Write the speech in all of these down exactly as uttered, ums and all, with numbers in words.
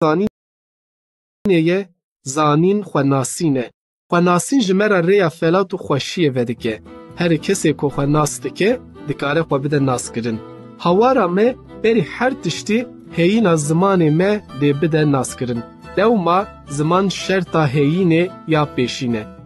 zanînê ye, zanîn xwenasîn e. Xwenasîn ji me re rêya felat û xweşiyê vedike. Her kesê ku xwe nas dike, dikare xwe bide naskirin. Hawara me berî her tiştî heyîna zimanê me dê bide naskirin. Dewma ziman şerta heyînê ya pêşîn e.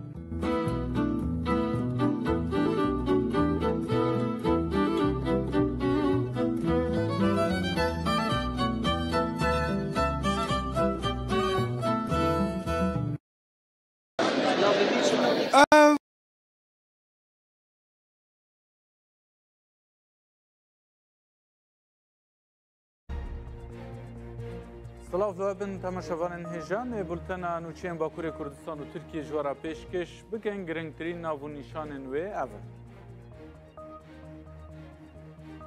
Silav li we bin, temaşevanên hêja, em ê bultena nûçeyên Bakurê Kurdistan û Tirkiyê ji we re pêşkêş bikin. Girîngtirîn nav û nîşanên wê ev in.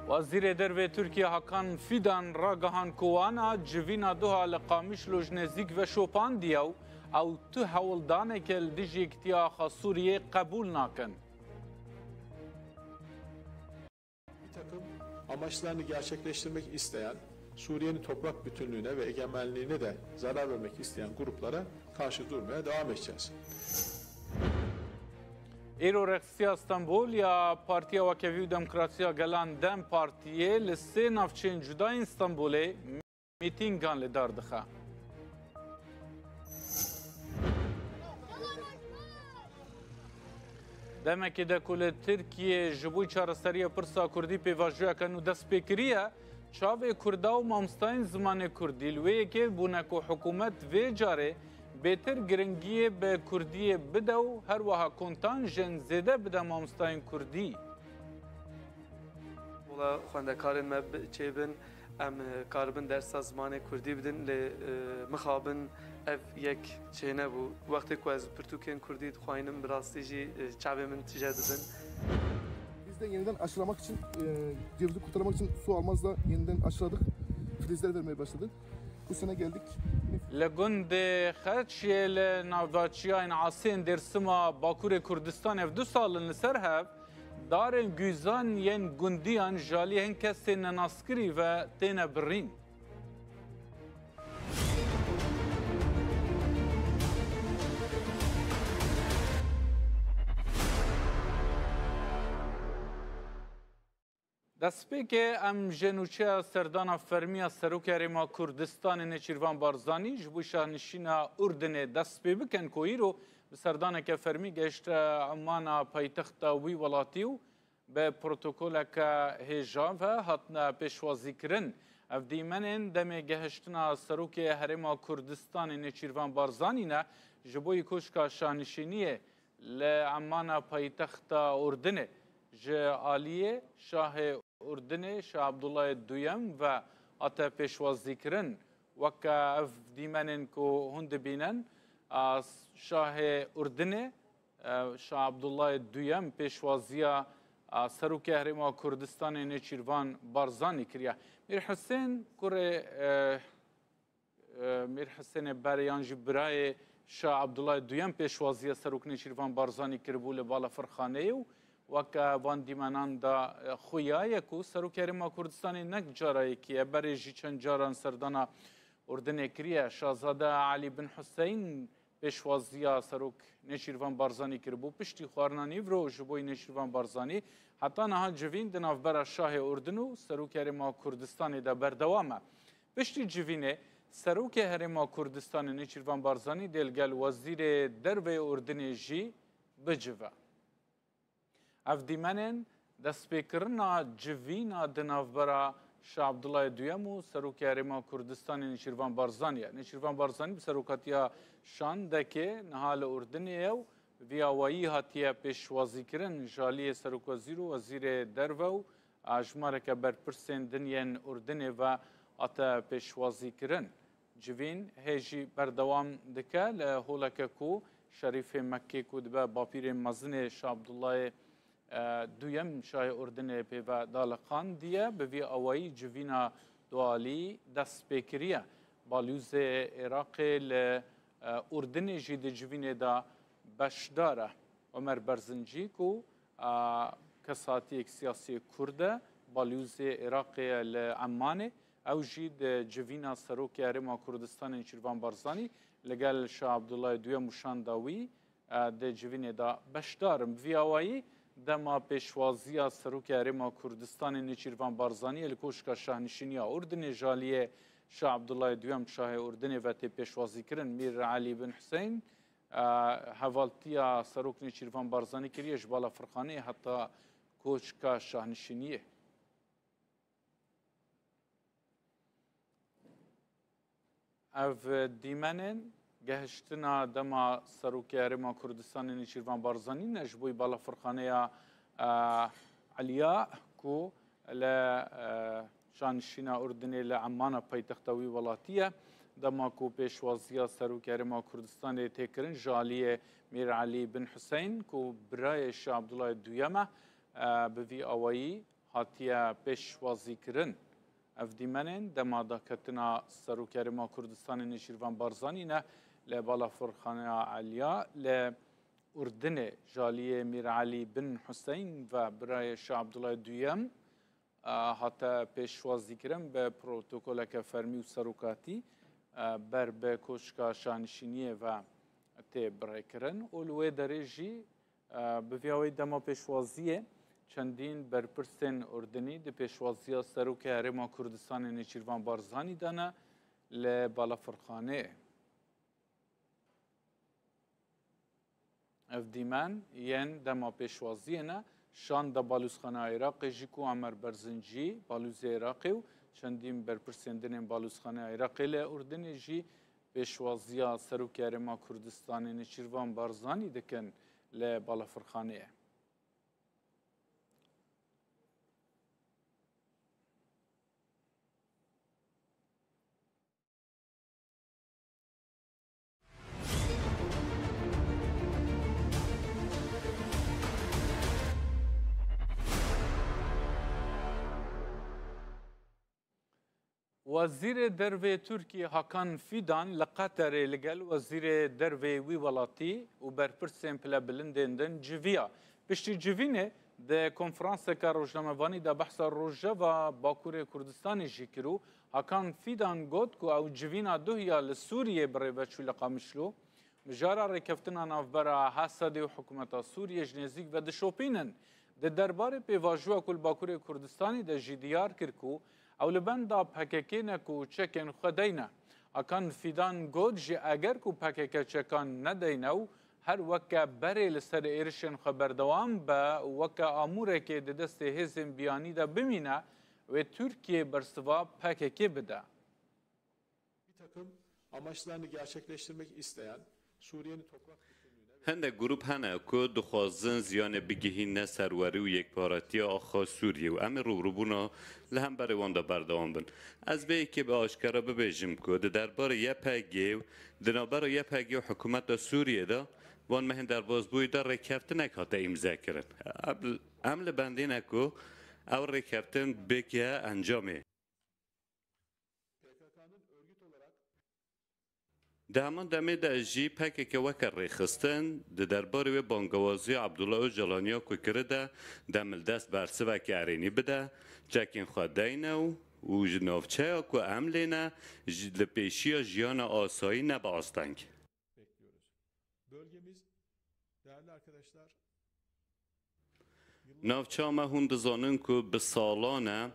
Wezîrê Dervê Tirkiye Hakan Fidan ragihan ku wana civîna Doha li Qamişlo ji nêzîk veşopandiye û ew tu hewldaneke li dijî yekîtiya Axa Sûriyê qebûl nakin. Bir takım amaçlarını gerçekleştirmek isteyen, Suriye'nin toprak bütünlüğüne ve egemenliğine de zarar vermek isteyen gruplara karşı durmaya devam edeceğiz. Îro rexsiya Stenbol ya Partiya Wekevî û Demokrasiya Gelan DEM Partiyê li sê navçeyên cuda yên Stenbolê mîtîngan li dar dixe. Demekê de ku li Tirkiyê ji bo çareseriya pirsa Kurdî pêvajoyeke nû dest pê kiriye, çavê Kurda û mamostayên zimanê Kurdî li wê yekê bûne ku hikûmet vê carê bêtir giringiyê bi Kurdiyê bide û her wiha kontanjên zêde bide mamostayên Kurdî. Wela xwendekarên me bi-, çêbin, em, e, karibin dersa zimanê Kurdî bidin, lê, e, mixabin ev yek çênebû. Wextê ku ez pirtûkên Kurdî dixwayînim, bi rastî jî, e, çavê min tije dibin. Biz de yeniden aşılamak için, e, cevizi kurtarmak için su almazla yeniden aşıladık. Filizler vermeye başladı. Bu sene geldik. Li gundê Xeçiyê li navçeyên Asên Dêrsima Bakurê Kurdistanê ev du sal in li ser hev darên guzan yên gundiyan ji alî hin kesên nenaskirî ve têne birîn. Destpêkê em ji nûçeya serdana fermî ya Serokê Herêma Kurdistanê Nêçîrvan Barzanî ji bo şahnişîna Urdinê dest pê bikin ku îro bi serdaneke fermî gehişte Emmana paytexta wî welatî û bi protokoleke hêja ve hatine pêşwazîkirin. Ev dîmenên demê gehiştina Serokê Herêma Kurdistanê Nêçîrvan Barzanî ne ji bo yî koşka şahnişîniyê li Emmana paytexta Urdinê ji aliyê Şahê Urdinê Şah Abdullahê Duyem ve hate pêşwazîkirin. Weke ev dîmenên ku hûn dibînin, a, Şahê Urdinê, e, Şah Abdullahê Duyem pêşwaziya, a, Serokê Herêma Kurdistanê Nêçîrvan Barzanî kiriye. Mîr Husên kurê, e, e, Mîr Husênê Berê yan jî birayê Şah Abdullah Duyem pêşwaziya Serok Nêçîrvan Barzanî kiribû li balafirxaneyê û weke van dîmenan de, e, xuya ye ku Serokê Herêma Kurdistanê nek cara yekê ye, berê jî çend caran serdana Urdinê kiriye. Şazade Elî bin Huseyn pêşwaziya Serok Nêçîrvan Barzanî kiribû. Piştî xwarina nîvro ji bo Nêçîrvan Barzanî heta niha civîn di navbera Şahê Urdin û Serokê Herêma Kurdistanê de berdewam e. Piştî civînê, Serokê Herêma Kurdistanê Nêçîrvan Barzanî dê li gel Wezîrê Derve yê Urdinê jî bicive. Ev dîmenên destpêkirina civîna di navbera Şah Abdullahê Duyem û Serokê Herêma Kurdistanê Nêçîrvan Barzanî ye. Nêçîrvan Barzanî bi serokatiya Şandekê niha li Urdinê ye û vî awayî hatiye pêşwazîkirin ji aliyê Serokwezîr û Wezîrê Derve û a, jimareke berpirsên din yên Urdinê ve hate pêşwazîkirin. Civîn hê jî berdewam dike li holeke ku Şerîfê Mekkê ku dibe bapîrê mezinê Şah Abdullahê, e, Duyem Şahê Urdinê pê ve daliqandiye, bi vî awayî civîna dualî dest pê kiriye. Balûzê Iraqê li, e, Urdinê jî di civînê de beşdar e. Omer Berzincî ku a, kesatiyek siyasî Kurd e, balûzê Iraqê ye li Emmanê. Ew jî di civîna Serokê Herêma Kurdistanê Nêçîrvan Barzanî li gel Şah Abdullah Duyem û şanda wî, e, di civînê de beşdar in. Bi vî awayî dema pêşwaziya Serokê Herêma Kurdistanê Nêçîrvan Barzaniyê li Koşka Şahnişîniya Urdinê ji aliyê Şah Abdullah Duyem Şahê Urdinê ve tê pêşwazîkirin, Mîr Elî bin Huseyn, e, hevaltiya Serok Nêçîrvan Barzanî kiriye ji Balafirxaneyê heta Koçka Şahnişîniyê. Ev dîmenên gehiştina dema Serokê Herêma Kurdistanê Nêçîrvan Barzanî ne ji bo Balafirxaneya, e, Eliya ku li, e, şanişîna Urdinê li Emmana paytexta wî welatî ye. Dema ku pêşwaziya Serokê Herêma Kurdistanê tê kirin ji aliyê Mîr Elî bin Huseyn ku birayê Şah Abdullah Duyem e, e, bi vî awayî hatiye pêşwazîkirin. Ev dîmenên dema daketina Serokê Herêma Kurdistanê Nêçîrvan Barzanî ne li Balafirxaneya Eliya li Urdinê ji aliyê Mîr Elî bin Huseyn ve birayê Şah Abdullah Duyem, e, hate pêşwazîkirin bi protokoleke fermî û serokatî, e, ber bi Koçka Şanişîniyê ve tê birêkirin û li wê derê jî, e, bi vî awayî dema pêşwaziyê çendîn berpirsên Urdinî di pêşwaziya Serokê Herêma Kurdistanê Nêçîrvan Barzanî de ne li Balafirxaneyê. Ev dîmen yên dema pêşwaziyê ne, şanda Balûzxaneya Iraqê jî ku Amer Berzincî, balûzê Iraqê û çendîn berpirsên din ên Balûzxaneya Iraqê li Urdinê jî pêşwaziya Serokê Herêma Kurdistanê Nêçîrvan Barzanî dikin li Balafirxaneyê. Wezîrê Dervê Tirkiyê Hakan Fidan li Qeterê li gel Wezîrê Dervê wî welatî û berpirsên pilebilindên din civiya. Piştî civînê di konferanseke rojnamevanî de behsa rojeva Bakurê Kurdistanê jî kir û Hakan Fidan got ku ew civîna duhiya li Sûriyê bi rê ve çû li Qamişlo. Mijara rêkeftina navbera Hesedê û hikûmeta Sûriyê ji nêzîk ve dişopînin. Di derbarê pêvajoya ku li Bakurê Kurdistanê de jî diyar kir ku ew li benda P K K ne ku çekên xwe deyne. Hakan Fidan got jî eger ku P K K çekan nedeyne û her weke berê li ser êrişên xwe berdewam be û weke amûrekê di destê hêzên biyanî de bimîne, wê Tirkiye bersiva P K K bide. Bir takım amaçlarını gerçekleştirmek isteyen Suriye'nin toprak bütünlüğüne ve Hindek grûp hene ku dixwazin ziyanê bigihîne serwerî û yekparetiya axa Sûriyê û em ê rûbirûbûna li hemberî wan de berdewam bin. Ez vê yekê bi aşkera bibêjim ku di derbarê Y P G û di navbera Y P G û hikûmeta Sûriyê de van mehên derbasbûyî de rêkeftinek hate îmzekirin. Em, em li bendê ne ku ew rêkeftin bike encamê. P K K'nın örgüt olarak Di heman demê de jî P K K weke rêxistin di derbarê wê bangewaziya Abdullah Ocalan ya ku kiride, demildest bersiveke erênî bide, çekên xwe deyne û, û ji navçeya ku em lê ne, ji, li pêşiya jiyana asayî nebe asteng. Bekliyoruz. Bölgemiz, değerli arkadaşlar, Navça me hûn dizanin ku bi salan e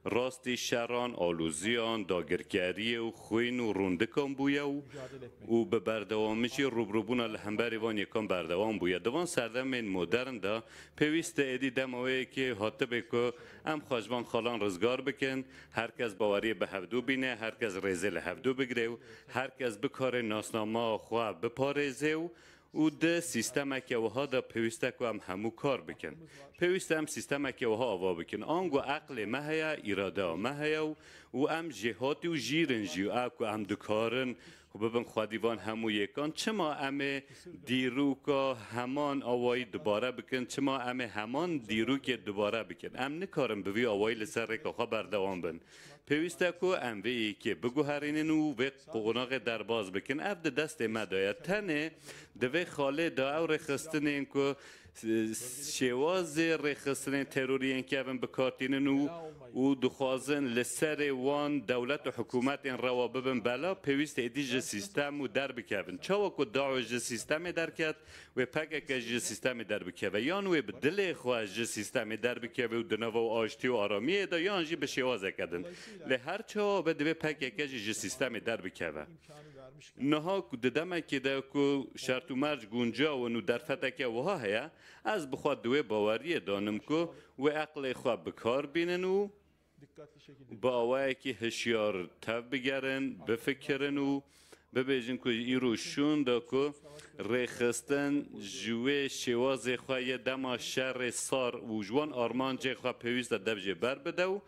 rastî şeran, alûziyan, dagirkeriyê û xwîn û rûndikan bûye û, û bi berdewamî jî rûbirûbûna li hemberî van yekan berdewam bûye. Di van serdemên modern de pêwîst e êdî dema wê yekê hatibe ku em xwe ji van xalan rizgar bikin, her kes baweriyê bi hevdû bîne, her kes rêzê li hevdû bigire û her kes bikare nasnama xwe biparêze û û di sîstemeke wiha de pêwîst e ku em hemû kar bikin. Pêwîst e em sîstemeke wiha ava bikin. Ango eqlê me heye, îradeya me heye û, û em jêhatî û jîr in jî. Ew ku em dikarin bibin xwedî van hemû yêkan, çima em ê dîroka heman awayî dubare bikin? Çima em ê heman dîrokê dubare bikin? Em nikarin bi vî awayî li ser rêka xwe berdewam bin. Pêwîst e ku em vê yekê biguherînin û vê qonaxê derbas bikin. Ev di destê me de ye. Tenê di vê xalê de ew rêxistinên ku şêwazê rêxistinên terorî yên kevin bi kar tînin û, û dixwazin li serê wan dewlet û hikûmetên rewa bibin bela, pêwîst êdî ji sîstem û derbikevin. Çawa ku DAIŞ ji sîstemê derket, wê P K K jî ji sîstemê derbikeve. Yan wê bi dilê xwe ji sîstemê derbikeve û di nava aştî û aramiyê de, yan jî bi şêwazeke din. Lê her çawa be, divê P K K jî ji sîstemê derbikeve. Niha ku di demekê de ku şert û merc guncaw in û derfeteke wiha heye, ez bi xwe di wê baweriyê de nim ku wê eqlê xwe bi kar bînin û bi awayekî hişyar tev bigerin, bifikirin û bibêjin ku îro şûn de ku rêxistin ji wê şêwazê xwe yê dema şerê sar û ji wan armancê xwe pêwîst e dev jê ber bide û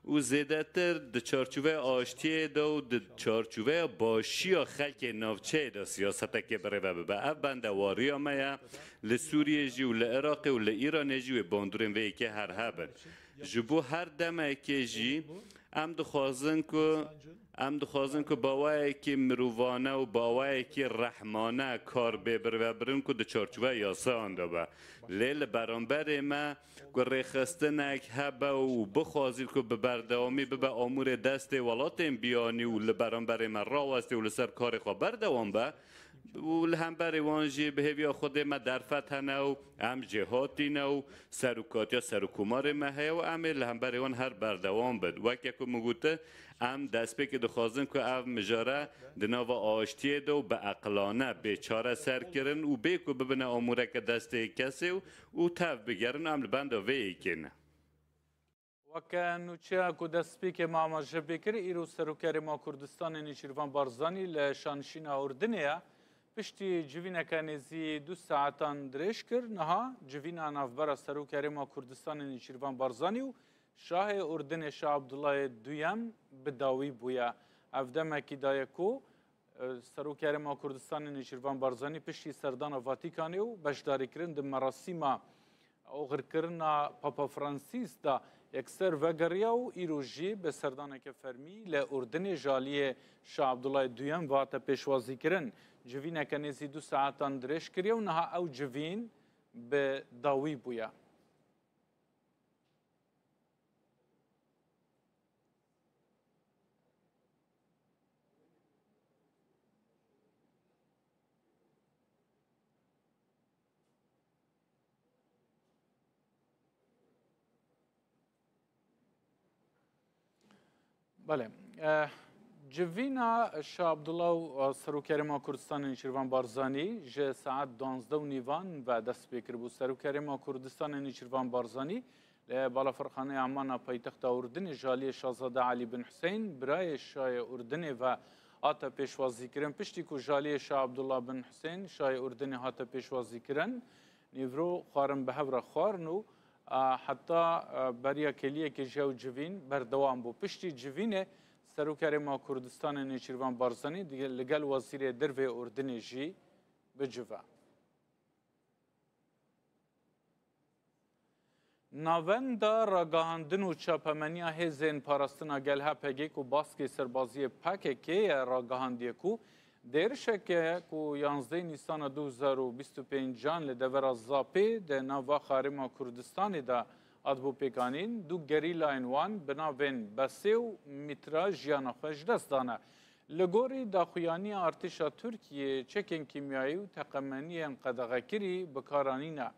û zêdetir di çarçoveya aştiyê de û di çarçoveya başiya xelkê navçeyê de siyasetekê birêve bibe. Ev bendewariya me ye. Li Sûriyê jî û li Iraqê û li Îranê jî wê bandorên vê yekê her hebin. Ji bo her demekê jî em dixwazin ku, em dixwazin ku bi awayekî mirovane û bi awayekî rehmane kar bê birêvebirin ku di çarçoveya yasayan de be. Lê li beramberê me ku rêxistinek hebe û bixwazî ku bi berdewamî bibe amûrê destê welatên biyanî û li beramberê me rawestê û li ser karê xwe berdewam be û li hemberê wan jî bi hêviya Xwedê me derfet hene û em jêhatî ne û serokatiya serokkomarê me heye û em ê li hemberê wan her berdewam bin. Weke ku min gote, em destpêkê dixwazin ku ev mijare di nava aştiyê de û bi eqilane bê çareserkirin û bê ku bibine amûreke destê kesê û û tev bigerin, em li benda vê yekê ne. Weke nûçeya ku destpêkê me amaje pê kir, îro Serokê Herêma Kurdistanê Nêçîrvan Barzanî li şanişîna Urdinê ye. Piştî civîneke nêzî du saetan dirêj kir, niha civîna navbera Serokê Herêma Kurdistanê Nêçîrvan Barzanî û Şahê Urdinê Şah Abdullahê Duyem bi dawî bûye. Ev demekî daye ku Serokê Herêma Kurdistanê Nêçîrvan Barzanî piştî serdana Vatikanê û beşdarîkirin di merasîma oxirkirina Papa Fransîs de yekser vegeriya û îro jî bi serdaneke fermî li Urdinê ji aliyê Şah Abdullah Duyem ve hate pêşwazîkirin. Civîneke nêzî du saetan dirêj kiriye û niha ew civîn bi dawî bûye. Belê. Eh, civîna Şah Abdullah û, eh, Serokê Herêma Kurdistanê Nêçîrvan Barzanî ji saet duwazdeh û nîvan ve dest pê kiribû. Serokê Herêma Kurdistanê Nêçîrvan Barzanî li Balafirxaneya Amana paytexta Urdinê ji aliyê Şazade Elî bin Huseyn, birayê Şayê Urdinê ve hate pêşwazîkirin. Piştî ku ji aliyê Şah Abdullah bin Huseyn, Şayê Urdinê hate pêşwazîkirin, nîvro xwarin bi hev re xwarin û, a, heta, a, beriya kêliyekê ji ew civîn berdewam bû. Piştî civînê Serokê Herêma Kurdistanê Nêçîrvan Barzanî digel, li gel Wezîrê Dervê Urdinê jî bicive. Navenda Ragihandin û Çapemeniya Hêzên Parastina Gel, H P G, ku baskê serbaziyê P K K ye, ragihandiye ku di êrişeke ku yanzdeh Nîsana du hezar û bîst û pêncan li devera Zapê di nav Axa Herêma Kurdistanê de hatibû pêkanîn, du gerîlayên wan bi navên Besê û Mîtra jiyana xwe ji dest dane. Li gorî daxuyaniya artêşa Tirkiyê, çekên kîmyayî û teqemeniyên qedexekirî bi kar anîne.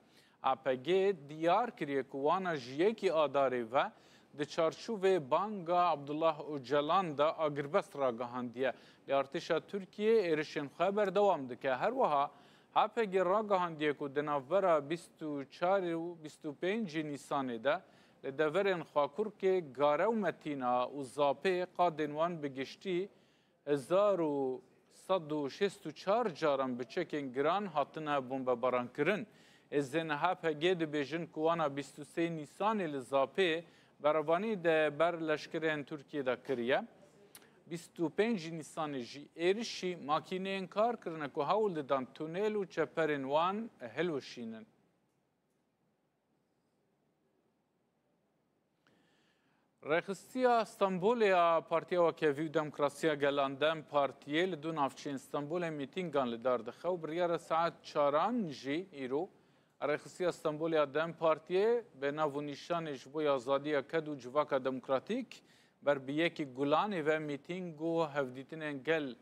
A P G diyar kiriye ku wana ji yekî Adarê ve di çarçovê banga Abdullah Ocalan de agirbest ragihandiye. Lê artêşa Tirkiyê êrişên xwe berdewam dike. Her wiha H P G ragihandiye ku di navbera bîst û çar û bîst û pêncî Nîsanê de li deverên Xakurkê, Gare û Metîna û Zapê qadên wan bi giştî hezar û sed û şêst û çar caran bi çekên giran hatine bombebarankirin. Hêzên H P G dibêjin ku wana bîst û sê Nîsanê li Zapê berevanî di ber leşkerên Tirkiyê de kiriye. Bîst û pênc Nîsanê jî êrişî makîneyên kar kirine ku hewl didan tunel û çeperên wan hilweşînin. Rêxistiya Stenbolê ya Partiya Wekhevî û Demokrasiya Gelan, DEM Partiyê, li du navçeyên Stenbolê mîtîngan li dar dixe û biryara saet çaran jî îro Rêxistiya Stenbolê ya DEM Partiyê bi nav û nîşanê Ji bo Azadiya Ked û Civaka Demokratîk ber bi yekê Gulanê ve mîtîng û hevdîtinên gel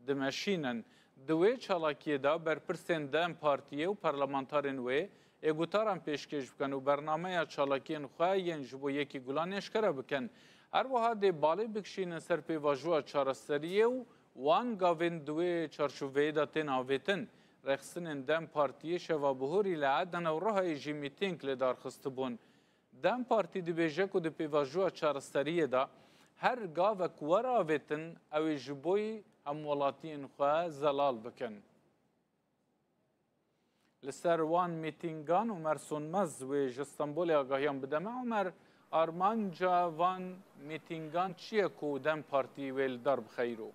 dimeşînin. Di wê çalakiyê de berpirsên DEM Partiyê û parlamentarên wê ê gotaran pêşkêş bikin û bernameya çalakiyên xwe yên ji bo yekê Gulanê eşkere bikin. Her wiha dê balê bikişînin ser pêvajoya çareseriyê û wan gavên di wê çarçoveyê de tên avêtin. Rêxistinên DEM Partiyê şeva bihurî li Edene û Rihayê jî mîtîng li dar xistibûn. DEM Partî dibêje ku di pêvajoya çareseriyê de her gavek were avêtin, ew ê ji bo hemwelatiyên xwe zelal bikin. Li ser wan mîtîngan Omer Sonmez wê ji Stenbolê agahiyan bide me. Omer, armanca van mîtîngan çi ye ku DEM Partî wê li dar bixe îro?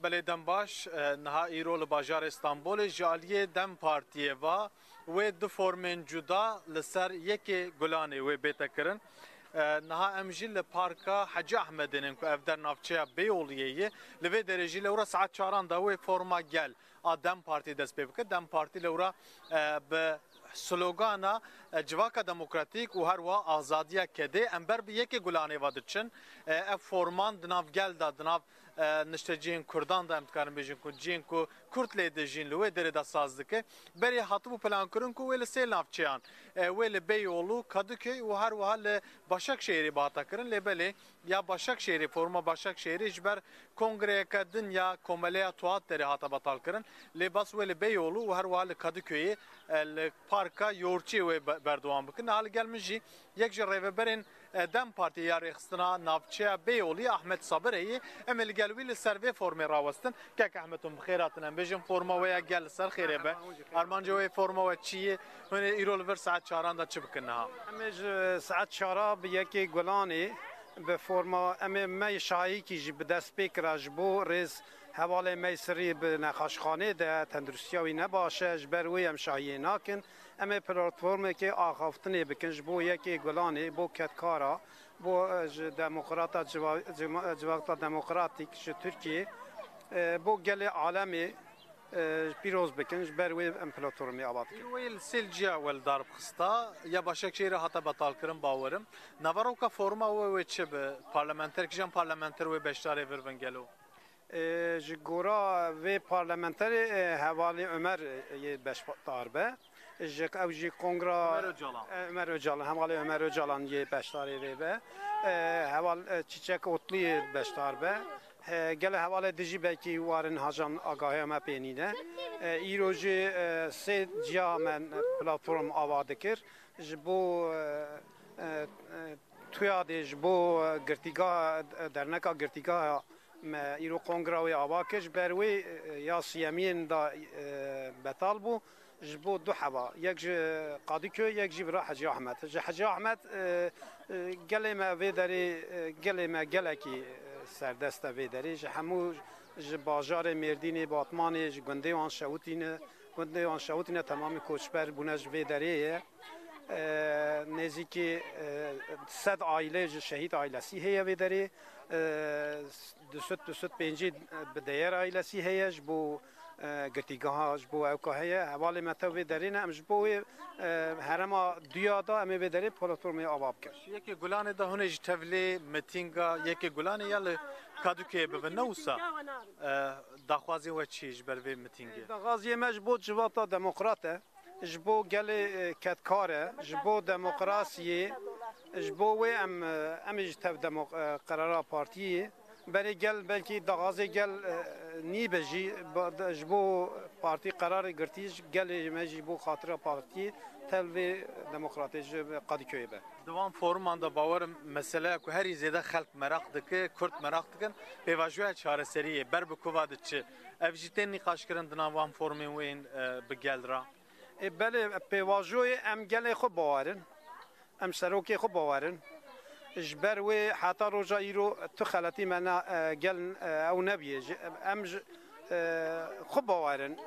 Belê, dem baş, e, niha îro li bajarê Stenbolê ji aliyê DEM Partiyê ve wê du formên cuda li ser yekê Gulanê wê bête kirin. E, niha em jî li Parka Hecî Ehmedê ne ku ev der navçeya Beyoğlu'yê ye. Li vê derê jî lewra saet çaran de wê forma gel a DEM Partî dest pê bike. DEM Partî lewra, e, bi slogana, e, Civaka Demokratîk û her wiha Azadiya Kedê em ber bi yekê Gulanê ve diçin. E, ev forman di nav gel de, di nav, e, niştecihên Kurdan de, em dikarin bêjin ku cihên ku Kurd lê dijîn, li wê derê de saz dike. Berê hatibû plankirin ku wê li sê navçeyan, e, wê li Beyoğlu, Kadıköy û her wiha li Başakşehîrê bihata kirin. Lê belê ya Başakşehîrê, foruma Başakşehîrê ji ber kongreyeke din ya Komeleya Tuat derê hate betalkirin. Lê bes wê li Beyoğlu û her wiha li Kadıköyê, e, li Parka Yoğurtçiyê wê be-, berdewam bikin. Niha li gel min jî yek ji rêveberên, e, DEM Partiyê ya rêxistina navçeya Beyoğlu'yê Ahmet Sabirê ye. Em ê li gel wî li ser vê formê rawestin. Kek Ahmet, hûn bi xêr hatin. Em bêjin forma we ya gel li ser xêrê be. Armanca we forma we çi ye? Hûn ê îro li vir saet çaran de çi bikin niha? Em ê ji saet çara bi yekê Gulanê bi forma, em ê me şahîkî jî bi dest pê kira ji bo rêz hevalê me sirî bi nexaşxanê de, tenduristiya wî ne baş e, ji ber wê em şahiyê nakin. Em ê platformekê axaftinê bikin ji bo yekê Gulanê, bo kedkara, bo, e, ji demokrata civa-, cima-, civakta demokratîk ji Tirkiyê, e, bo gelê alemê, e, pîroz bikin, ji ber wê em platformê ava dikin. Îro wê li sê ciya we li dar bixista, ya Başakşehîrê hate betalkirin, bawerim. Naveroka forma we wê çi bi? Parlamenter, kîjan parlamenter wê beşdarê vir bin gelo? E, ji gora vê parlamenterê, e, hevalê Ömer, e, yê beşdar be. Ji ew jî kongra Ömer Öcalan. E, Ömer Öcalan, hevalê Ömer Öcalan yê beşdarê vê be. E, heval, e, Çiçek Otlu yê beşdar be. E, gelê hevalê dijî belkî warin hajan agahiya me pê nîne. E, îro jî, e, sê ciya me platform ava dikir. Ji bo, e, e, e, TUYADê, ji bo, e, girtîgeha, e, derneka girtîgeha me îro kongra wê ava kir. Ji ber wê, e, ya siyemiyên da, e, betal bû. Ji bo du heva, yek ji Kadıköy, yek jî vira Hecî Ahmed. Ji Hecî Ahmed, e, e, gelê me vê derê, e, gelê me gelekî, e, serdest e vê derê. Ji hemû, ji bajarê Mêrdînê, Batmanê, ji gundê wan şewitîne, gundê wan şewitîne, temamî koçber bûne ji vê derê ye. E, nêzîkî, e, sed aîle ji şehîd aîlesî heye vê derê. E, du sed, du sed pêncî bi deyer aîlesî heye ji bo, e, girtîgeha, ji bo ewka heye. Hevalê me tev vê derê ne, em ji bo wê, e, herêma duya da em ê vê derê platformê ava bikin. Yekê Gulanê de hûn ê ji tevlê mitînga yekê Gulanê ya li Kadûkeyê bibin, ne wisa? E, daxwazê we çi ye ji ber vê mitîngê? Daxwaziyê me ji bo civata demokrat e. Ji bo gelê, e, kedkar e, ji bo demokrasiyê, ji bo wê em, e, em ê ji tev demo-, e, qerara partiyê. Berê gel belkî daxwazê gel, e, nîbe jî, ba-, de-, ji bo partî qerarê girtî, ji gelê me jî bo xatira partiyê tev vê demokratê ji Kadîköyê be. Di wan foruman de bawerim meseleya ku herî zêde xelk meraq dike, Kurd meraq dikin, pêvajoya çareseriyê ber bi ku va diçi. Ev jî tên nîqaşkirin di nav wan formên wên, e, bi gel re. Ê, belê, pêvajoyê em gelê xwe bawerin. Em serokê xwe bawerin. Ji ber wê heta roja îro tu xeletî me na, e, gel, e, ew nebiyê. Ji, em ji, e, xwe bawerin.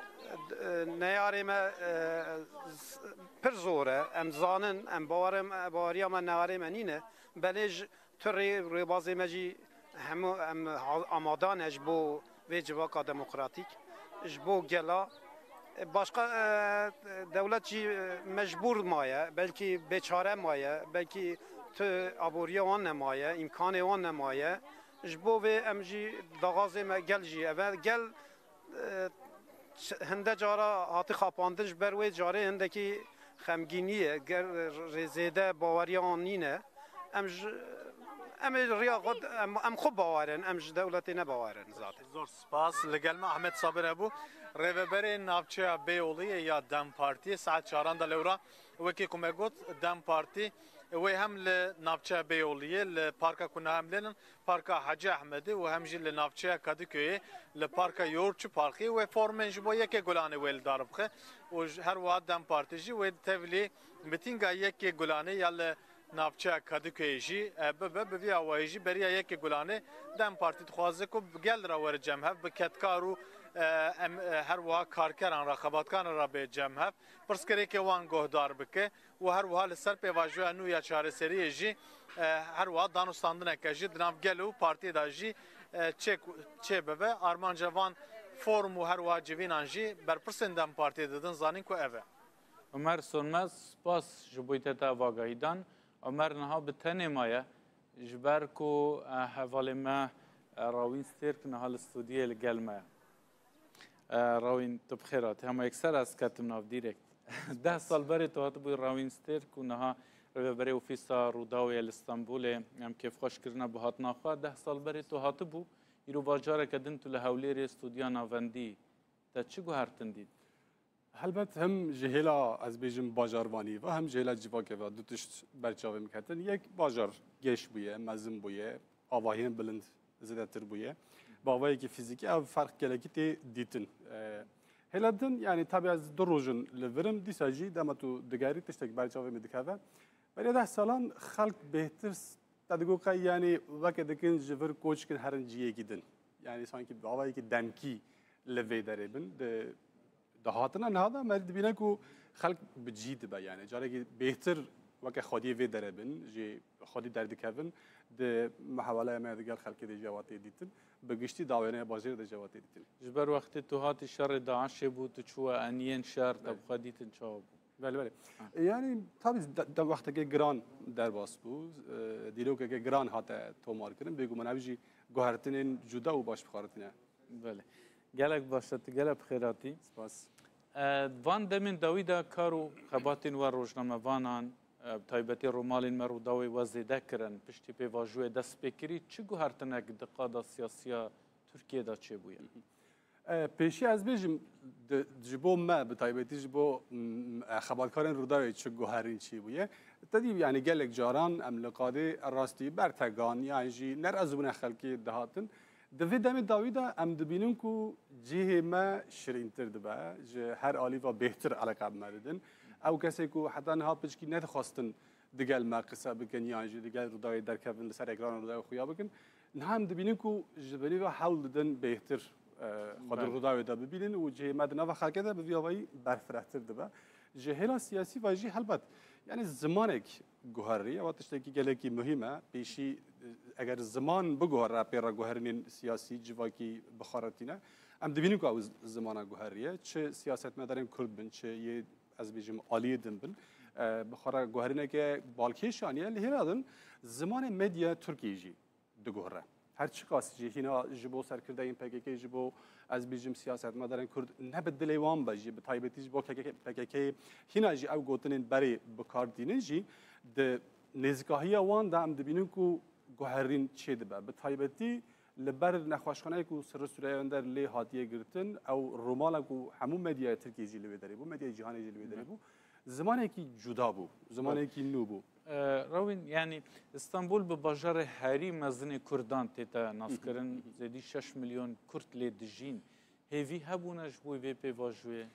E, neyarê me, e, z-, pir zor e. Em zanin, em bawerim, baweriya me neyarê me nîne. Belê ji tu rê, rêbazê me jî, Hemû em ha- amade ne ji bo vê civaka demokratîk, ji bo gela. Başqa, e, dewlet jî, e, mecbûr maye, belkî bêçare maye, belkî tu aboriya wan nemaye, îmkanê wan nemaye. Ji bo vê em jî daxazê me gel jî ev e. Gel, e, ç- hinde cara hati xapandin, ji ber wê carê hindekî xemgînî ye, ger rê zêde baweriya wan nîne. Em ji, em ê riya xwe, em, em xwe bawer in, em ji dewletê ne bawer in zaten. Zor spas. Li gel me Ahmet Sabir hebû, rêveberê navçeya Bêyoliyê ya DEM Partiyê, saet çaran de lewra. Wekî ku me got, DEM Partî wê hem li navçeya Bêyoliyê, li parka ku niha em lê nin, Parka Hacî Ehmedê û hem jî li navçeya Kadıköyê, li Parka Yoğurtçu Parkê wê formên ji bo yekê Gulanê wê li dar bixe û ji, her wiha DEM Partî jî wê tevlî mitînga yekê Gulanê ya li navçeya Kadıköyê jî, e, bibe. Bi vî awayî jî beriya yekê Gulanê DEM Partî dixwaze ku bi gel re were cem hev, bi kedkar û, e, em, e, her wiha karkeran re, xebatkaran re bê cem hev, pirsgirêkê wan guhdar bike û her wiha li ser pêvajoya nû ya çareseriyê jî, e, her wiha danûstandineke jî di nav gel û partiyê de jî, e, çê-, çê bibe. Armanca van form û her wiha civînan jî berpirsên DEM Partiyê didin zanîn ku ev e. Omer Sönmez, spas ji bo te te ev agahî dan. Omer niha bi tenê maye, ji ber ku, e, hevalê me, e, Rawîn Stêrk niha li studiyê li gel me ye. E, Rawîn, tu bi xêr hatî. Hema yekser ez ketim nav direkt. Deh sal berê tu hatibûyî Rawîn Stêrk û niha rêveberê ofîsa Rûdawê ye li Stenbolê. Em kêfxweş kirine bi hatina xwe. Deh sal berê tu hatibû, îro bajareke din tu li Hewlêrê, studiya navendî. Te çi guhertin dît? Helbet hem ji hêla, ez bêjim, bajarvanî ve, hem ji hêla civakê ve du tişt ber çavê min ketin. Yek, bajar geş bûye, mezin bûye, avahiyên bilind zêdetir bûye. Bi awayekî fîzîkî ev ferq gelekî tê dîtin. E, hêla din, yanî tabî ez du roj in li vir im, dîsa jî dema tu digerî tiştek ber çavê min dikeve. Beriya deh salan xelk bêhtir s-, te digot qey, yanî weke dikin ji vir koç kin herin ciyekî din. Yanî sankî bi awayekî demkî li vê derê bin. Di dahatina niha de me dibîne ku xelk bi cî dibe, yanî carekî bêhtir weke xwediyê vê derê bin, jî xwedî derdikevin, di muhaweleya me digel xelkê de jî ewa tê dîtin, bi giştî di wêneya bajêrê de jî ewa tê dîtin. Ji ber wextê tu hatî şerê DAIŞê bû, tu çûwe eniyên şer, te Belê. bi xwe dîtin çawa bû? Belê, belê. Ha. E, yanî, tabî de, de wextekê giran derbas bû, e, dîrokeke giran hate tomarkirin, bêguman ev jî guhertinên cuda û baş bi xwe re tîne. Belê. Gelek baş e, tu gelek bi xêr hatî. Spas. E, van demên dawî de kar û xebatên we rojnamevanan, e, bi taybetî romalên me Rûdawê we zêde kirin. Piştî pêvajoyê dest pê kirî, çi guhertinek di qada siyasiya Tirkiyê de çêbûye? E, pêşî ez bêjim, di, ji bo me, bi taybetî ji bo, m, e, xebatkarên Rûdawê çi guherîn çêbûye. Te dî, yanî gelek caran em li qadê rastî bertegan yan jî nerazîbûna xelkê dihatin. Di vê demê dawî de em dibînin ku cihê me şirîntir dibe, ji her alî ve bêhtir eleqe bi me didin. Ew kesê ku heta niha piçkî nedixwestin digel me qise bikin yan jî digel Rûdawê derkevin, li ser ekrana Rûdawê xuya bikin, niha em dibînin ku ji binî ve hewl didin bêhtir, e, xwe di Belê. Rûdawê de bibînin û cihê me di nava xelkê de bi vî awayî berfirehtir dibe. Ji hêla siyasî ve jî helbet, yanî zimanek guherî, ewa tiştekî gelekî muhîm e. Pêşî, e, eger ziman biguhere pê re guherînên siyasî, civakî bi xwe re tîne, em dibînin ku ew z-, zimana guherî ye. Çi siyasetmedarên Kurd bin, çi yê, ez bêjim, aliyê din bin, e, bi xwe re guherîneke balkêş aniye. Li hêla din zimanê medya Tirkiyê jî diguhere. Her çiqas jî hîna ji bo serkirdeyên P K K, ji bo, ez bêjim, siyasetmedarên Kurd ne bi dilê wan be jî, bi taybetî ji bo K K K, P K K hîna jî ew gotinên berê bi kar tînin jî, di nêzîkahiya wan de em dibînin ku guherîn çêdibe. Bi taybetî li ber nexweşxaneyê ku Sirri Süreyya Önder lê hatiye girtin, ew romala ku hemû medyaya Tirkiyê jî li wê derê bû, medyaya cîhanê jî li wê derê bû, zimanekî cuda bû, zimanekî nû bû. E, Rewîn, yanî Stenbol bi bajarê herî mezinê Kurdan tête naskirin, zêdî şeş milyon Kurd lê dijîn. Hêvî hebûne ji bo vê pêvajoyê?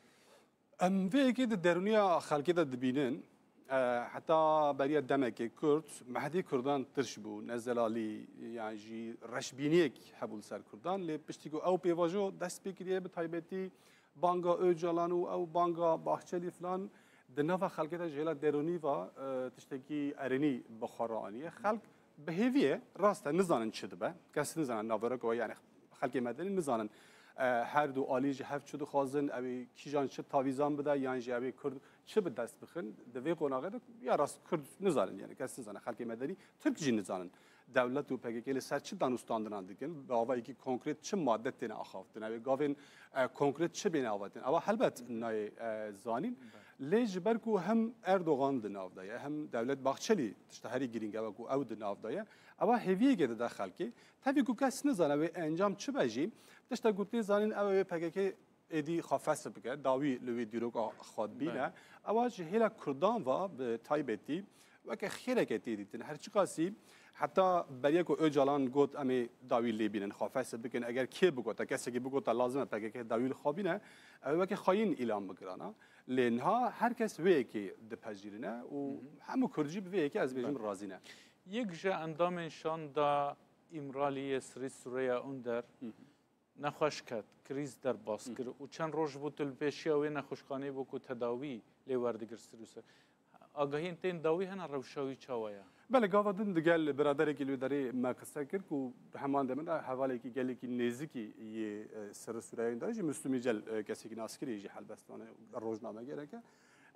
Em vê yekê di derûniya xelkê de dibînin. E, heta beriya demekê Kurd, mehdê Kurdan tirş bû, ne zelalî yan jî reşbîniyek hebû li ser Kurdan. Lê piştî ku ew pêvajo dest pê kiriye, bi taybetî banga Ocalan û ew banga Bahçelî filan di nava xelkê de ji hêla derûnî ve, e, tiştekî erênî bi xwe re aniye. Xelk Bi hêviyê rast e, nizanin çi dibe. Kes nizane naverok we, yani xelkê medenî nizanin, e, her du alî ji hev çi dixwazin, ew ê kîjan çi tavîzan bide, yan jî ew ê Kurd çi bi dest bixin. Di vê qonaxê de ya rast Kurd nizanin, yani kes nizane, xelkê medenî Tirk jî nizanin. Dewlet û P K K li ser çi danûstandinan dikin, bi avayekî konkret çi madde têne axaftin, ew ê gavên, e, konkret çi bêne avatin. Ewa helbet nayê, e, zanîn. Lê ji ber ku hem Erdogan di nav de ye, hem Dewlet Bahçelî, tişta herî girîng e ku ew di nav de ye, ewa hêviyekê dide xelkê. Tevî ku kes nizane wê encam çi be jî, tişta ku tê zanîn ew ê P K K êdî xwe fesih bike, dawî li wê dîroka xwe dibîne. Belê. Ewa ji hêla Kurdan ve bi taybetî weke xêreke tê dîtin. Her çiqasî heta beriya ku Ocalan got, "Em ê dawî lê bînin, xwe fesih bikin." Eger kê bigota, kesekî bigota, "Lazim e P K K dawî li xwe bîne," ew ê weke xayîn îlan bikirana. Lê niha her kes vê yekê dipejirîne û Hı hı. hemû Kurd jî bi vê yekê, ez bêjim, Belê. razî ne. Yek ji endamên şanda Îmraliyê Sirî Sureya Under Hı hı. nexweş ket, krîz derbas Hı. kir û çend roj bû tu li pêşiya wê nexweşxaneyê bû ku tedawî lê werdigir Sirî Sureya. Agahiyên tên dawî hene, rewşa wî çawa ye? Belê, gava din digel biraderekî li wê derê me qise kir ku heman demê de hevalekî gelekî nêzikî yê, e, Sirî Sureya Under jî Müslüm Yücel, e, kesekî naskirî jî helbestvanê rojnamegerek e.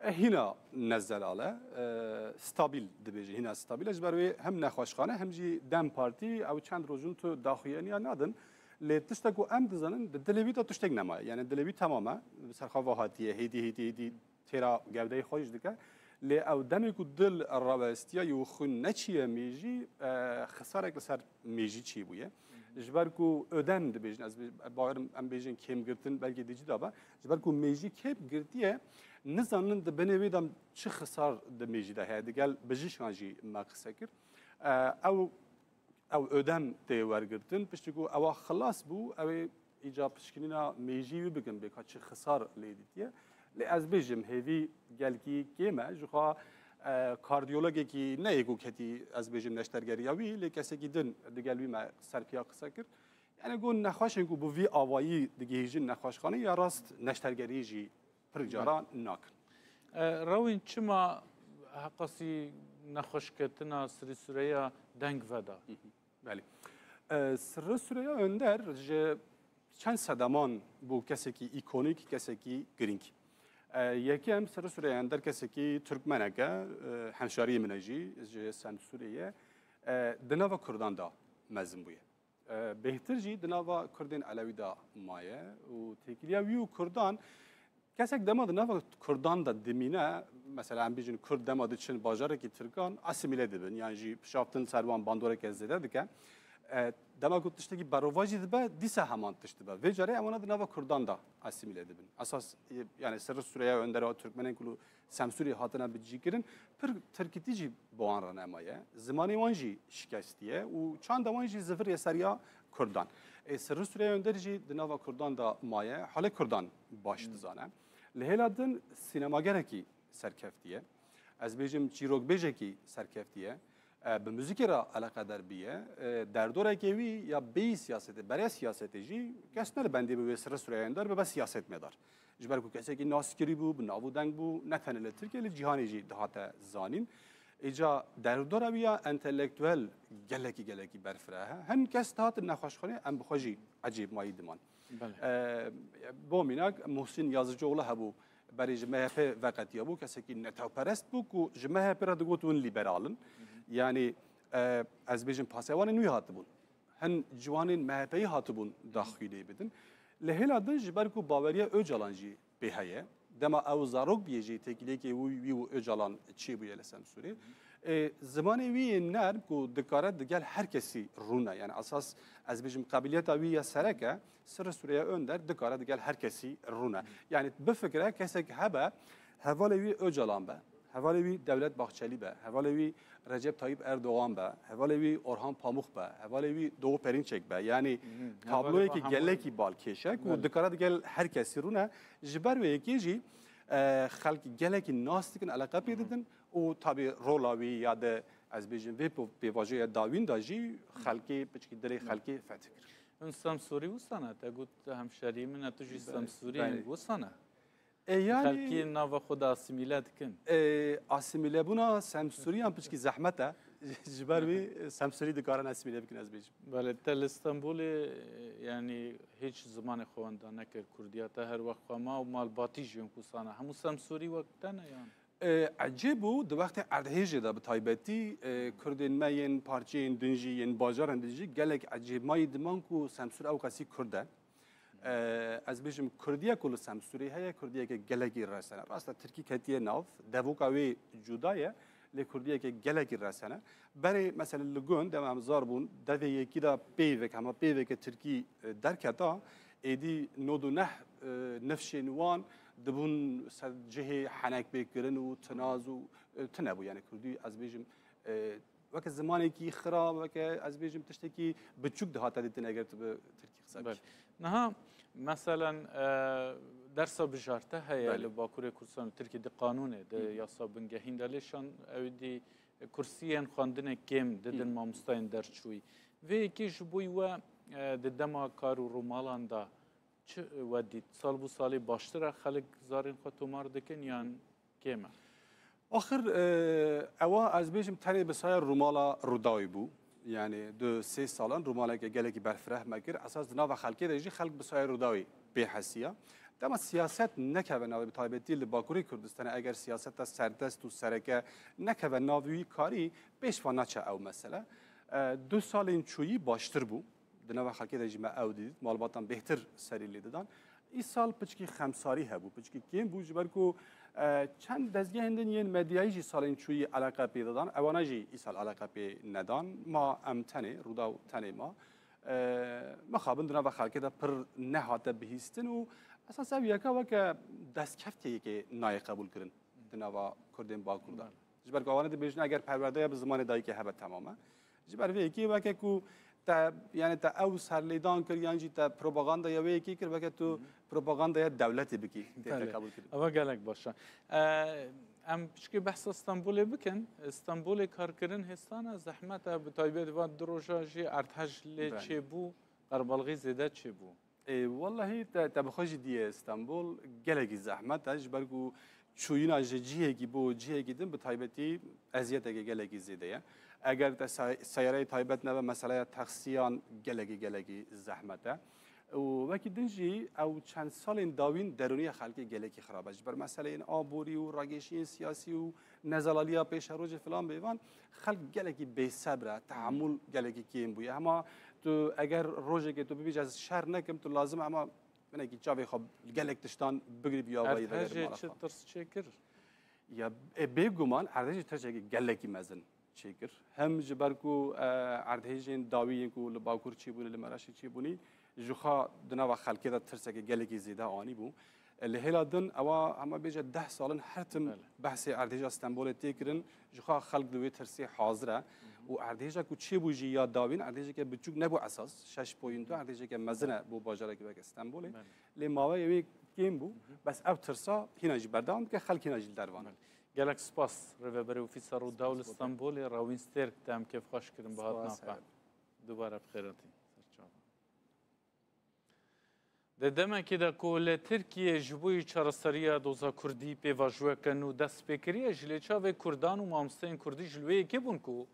E, hîna nezelal e, e, stabil dibêje, hîna stabil e. Ji ber wê hem nexweşxane hem jî DEM Partî ew çend roj in tu daxuyaniya nadin. Lê tiştek ku em dizanin, di dilê wî de tiştek nemaye. Yani dilê wî temam e, bi ser xwe ve hatiye, hêdî, hêdî, hêdî têra gewdeyê xwe jî dike. Lê ew demê ku dil rawestiye û xwîn neçiye mêjî, e, xisarek li ser mêjî çêbûye. Ji ber ku ödem dibêjin, ez bê-, bawerim em bêjin kêmgirtin, belkî dî cî de be. Ji ber ku mêjî kêm girtiye, nizanin di binê wê de çi xisar di mêjî de heye. Digel bijîşkan jî me qise kir. E, ew, ew ödem tê wergirtin. Piştî ku ewa xilas bû, ew ê îca pişkinîna mêjî wî bikin, bê ka çi xisar lê dîtiye. Lê ez bêjim, hêvî gelkî kêm e. Ji xwe, e, kardiyologekî ne yê ku ketî, ez bêjim, neştergeriya wî, lê kesekî din digel wî me serpiya qise kir. Yani got nexweşên ku bi vî awayî digihîjin nexweşxanê ya rast neştergeriyê jî pir cara nakin. E, Rewîn, çima heqasî nexweşketina Sirî Sureya deng veda? Hı hı. Belê. E, Sirî Sureya Önder ji çend sedeman bû kesekî îkonîk, kesekî girîng. E, yekem Sirî Sureya Önder kesekî Tirkmenek e, e, hemşariyê min e jî, ji Semsûrê ye. E, di nava Kurdan de mezin bûye. E, bêhtir jî di nava Kurdên Elewî de maye û têkiliya wî û Kurdan, kesek dema di nava Kurdan de dimîne, mesela em bêjin Kurd dema diçin bajarekî Tirkan, asîmîle dibin, yan jî pişaftin ser wan bandoreke zêde dike. E, dema ku tiştekî berovajî dibe, dîsa heman tişt dibe. Vê carê em wana di nava Kurdan de asîmîle dibin. Esas, e, yani Sirî Sureya Önder a Tirkmenên ku li Semsûrê hatine bicîkirin, pir tirkîtî jî bi wan re nemaye. Zimanê wan jî şikestiye û çanda wan jî zivirê seriya Kurdan. Ê Sirî Sureya Önder jî di nava Kurdan de maye, halê Kurdan baş Hmm. dizane. Li hêla din sînemagerekî serkeftiye. Ez bêjim çîrokbêjekî serkeftiye. E, bi muzîkê re eleqedar bûye. E, derdorekê wî ya bêyî siyasetê, berê siyasetê jî kes ne li bendê bi wê Sirî Sureya Önder bibe siyasetmedar. Ji ber ku kesekî naskirî bû, bi nav û deng bû, ne tenê li Tirkiye, li cîhanê jî dihate zanîn. Îca derdora wî ya entelektuel gelekî, gelekî berfireh e. Hin kes dihatin nexweşxanê, em bi xwe jî ecêbmayî diman. Belê. E, bo mînak, Muhsin Yazıcıoğlu hebû, berê ji M H P veqetiyabû, kesekî netewperest bû ku ji M H P re digot hûn lîberal in. Hı hı. Yanî, e, ez bêjim pasewanên wî hatibûn. Hin ciwanên M H P'yî hatibûn daxwînê bidin. Li hêla din ji ber ku baweriya Ocalan jî pê heye. Dema ew zarok bûye jî têkiliyekê wî, wî û Ocalan çêbûye li Semsûrê. Ê, zimanê wî yê nerm ku dikare digel her kesî rûne. Yani esas ez bêjim qebiliyeta wî ya serek e, Sirî Sureya Önder dikare digel her kesî rûne. Yani bifikire kesek hebe hevalê wî Ocalan be. Hevalê wî Dewlet Bahçelî be, hevalê wî Recep Tayyip Erdogan be, hevalê wî Orhan Pamuk be, hevalê wî Doğu Perinçek be. Yanî Hı hı. tabloyekî Hevalê wî gelekî balkêş e ku Belê. dikare digel her kesî rûne. Ji ber wê yekê jî, e, xelk gelekî nas dikin, eleqe pê Hı hı. didin û tabî rola wî ya de ez bêjim vê po-, pêvajoya dawîn de jî xelkê piçkî dilê Belê. xelkê fetih kir. Hûn Semsûrî wisa ne? Te got hemşerî min e, tu jî Belê, Semsûrî belê. wisa ne? E, yani, Xelkî nava xwe de asîmîle dikin. E, asîmîlebûna Semsûriyan piçkî zehmet e. Ji ber wî, e, Semsûrî dikarin esîmîle bikin, ez bêjim. Belê, te li Stenbolê, e, yanî hîç zimanê xwe wenda nekir, kurdiya te her wext xwe ma û malbatî jî win ku sana. Hemû Semsûrî wek te ne yan? E, ecêb bû, di wextê erdhêjê de bi taybetî, e, kurdên me yên parçeyên din jî, yên bajarên din jî gelek ecêb mayî diman ku Semsûr ew qasî kurd e. E, ez bêjim, kurdiye ku li Semsûrê heye, kurdiyeke gelekî resene. Rast e, tirkî ketiye nav, devoka wê cuda ye, lê kurdiyeke gelekî resene. Berê, mesela li gund, dema em zar bûn, devê yekî de peyvek, hema peyveke tirkî, e, derketa, êdî nod û neh, e, nifşên wan dibûn ser cihê henek pê kirin û tinaz û, e, tune bû. Yani kurdî, ez bêjim, e, weke zimanekî xira, weke, ez bêjim, tiştekî biçûk dihate dîtin eger tu bi tirkî qise bikî. Belê. Niha, meselen, e, dersa bijarte heye Belê. li Bakurê Kurdistan û Tirkî di qanûnê, di Hı hı. yasa bingehîn de, lê şan ew dî kursiyên xwendinê kêm didin Hı. mamostayên derçûyî. Vê yekê ji bo we, e, di dema kar û rûmalan de çi we dît? Sal bo salê baştir e, xelk zarên xwe tomar dikin yan kêm e? Axir, e, ewa ez bêjim tenê bi saya Rûmala Rûdawî bû. Yani du sê salan rûmaleke gelekî berfireh me kir. Esas di nava xelkê de jî xelk bi saya Rûdawî bê hesiya. Dema siyaset nekeve navê, bi taybetî li Bakurê Kurdistanê, eger siyaseta serdest û sereke nekeve nav wî karî, pêş ve naçe ew mesele. E, du salên çûyî baştir bû. Di nava xelkê de jî me ew dît, malbatan bêhtir serî lê didan. Îsal piçkî xemsarî hebû, piçkî kêm bû, ji ber ku, e, çend dezgehên din yên medyayî jî salên çûyî eleqe pê didan, ewana jî îsal eleqe pê nedan. Ma em tenê, Rûdaw tenê ma. E, mixabin di nava xelkê de pir nehate bihîstin û esas ev yeka weke destkeftiyekê nayê qebûl kirin di nava Kurdên Bakur de. Belê. Ji ber ku awane dibêjin, eger perwerde ye, bi zimanê dayikê hebe temam e. Ji ber vê yekê weke ku te, yani te ew serlêdan kir, yan jî te propagandaya wê yekê kir, weke tu Hı hı. propagandaya dewletê bikî, tê te Belê. qebûl kirin. Eva gelek baş e. E, em piçkî behsa Stenbolê bikin. Stenbolê karkirin hêstan e, zehmet e, bi taybet van du roja jî erdhej lê Belê. çêbû, qerbalxî zêde çêbû. Ê, wellahî te, te bi xwe jî diyê Stenbol gelekî zehmet e, ji ber ku çûyîna ji cihekî bo cihekî din bi taybetî eziyeteke gelekî zêde ye. Eger te say-, seyareyê taybet nebe, meseleya taksiyan gelekî, gelekî zehmet e. Û wekî din jî ew çend salên dawîn derûniya xelkê gelekî xirab e. Ji ber meseleyên aborî û ragêşiyên siyasî û nezelaliya pêşerojê filan bêvan, xelk gelekî bêsebr e, tehemûl gelekî kêm bûye. Hema tu eger rojekê tu bibêje ez şer nekim, tu lazim e hema hinekî çavê xwe gelek tiştan bigirî bi awayî vegerî Erdhejê mala çi xwe. tirs çêkir? Ya, e, bêguman erdhejê tirsekî gelekî mezin çêkir. Hem ji ber ku, e, erdhejên dawî yên ku li Bakur çêbûne, li Mereşê çêbûnî, ji xwe di nava xelkê de tirsekê gelekî zêde anîbû. E, li hêla din ewa hema bêje deh sal in her tim Belê. behsê erdhêja Stenbolê tê kirin, ji xwe xelk di wê tirsê hazir e. Hı hı. Û erdhêja ku çêbû jî ya dawîn, erdhêjeke biçûk nebû esas, şeş point du erdhêjeke mezin e bo bajarekî weke Stenbolê. Belê. Lê maweyê wê kêm bû, Hı hı. bes ev tirsa hîna jî berdewam dike, xelk hîna jî li dervan e. Belê. Gelek spas Rêveberê Ofîsa Rûdaw li Spas bo te. Stenbolê, Rawîn Stêrk, te em kêfxweş kirin bi hatina Spas, xwe. heyr. Dubare bi xêr hatî. Ser çava. Di demekê de ku li Tirkiyê ji bo yî çareseriya doza kurdî pêvajoyeke nû dest pê kiriye, ji lê çavê kurdan û mamosteyên kurdî ji li wê yekê bûn ku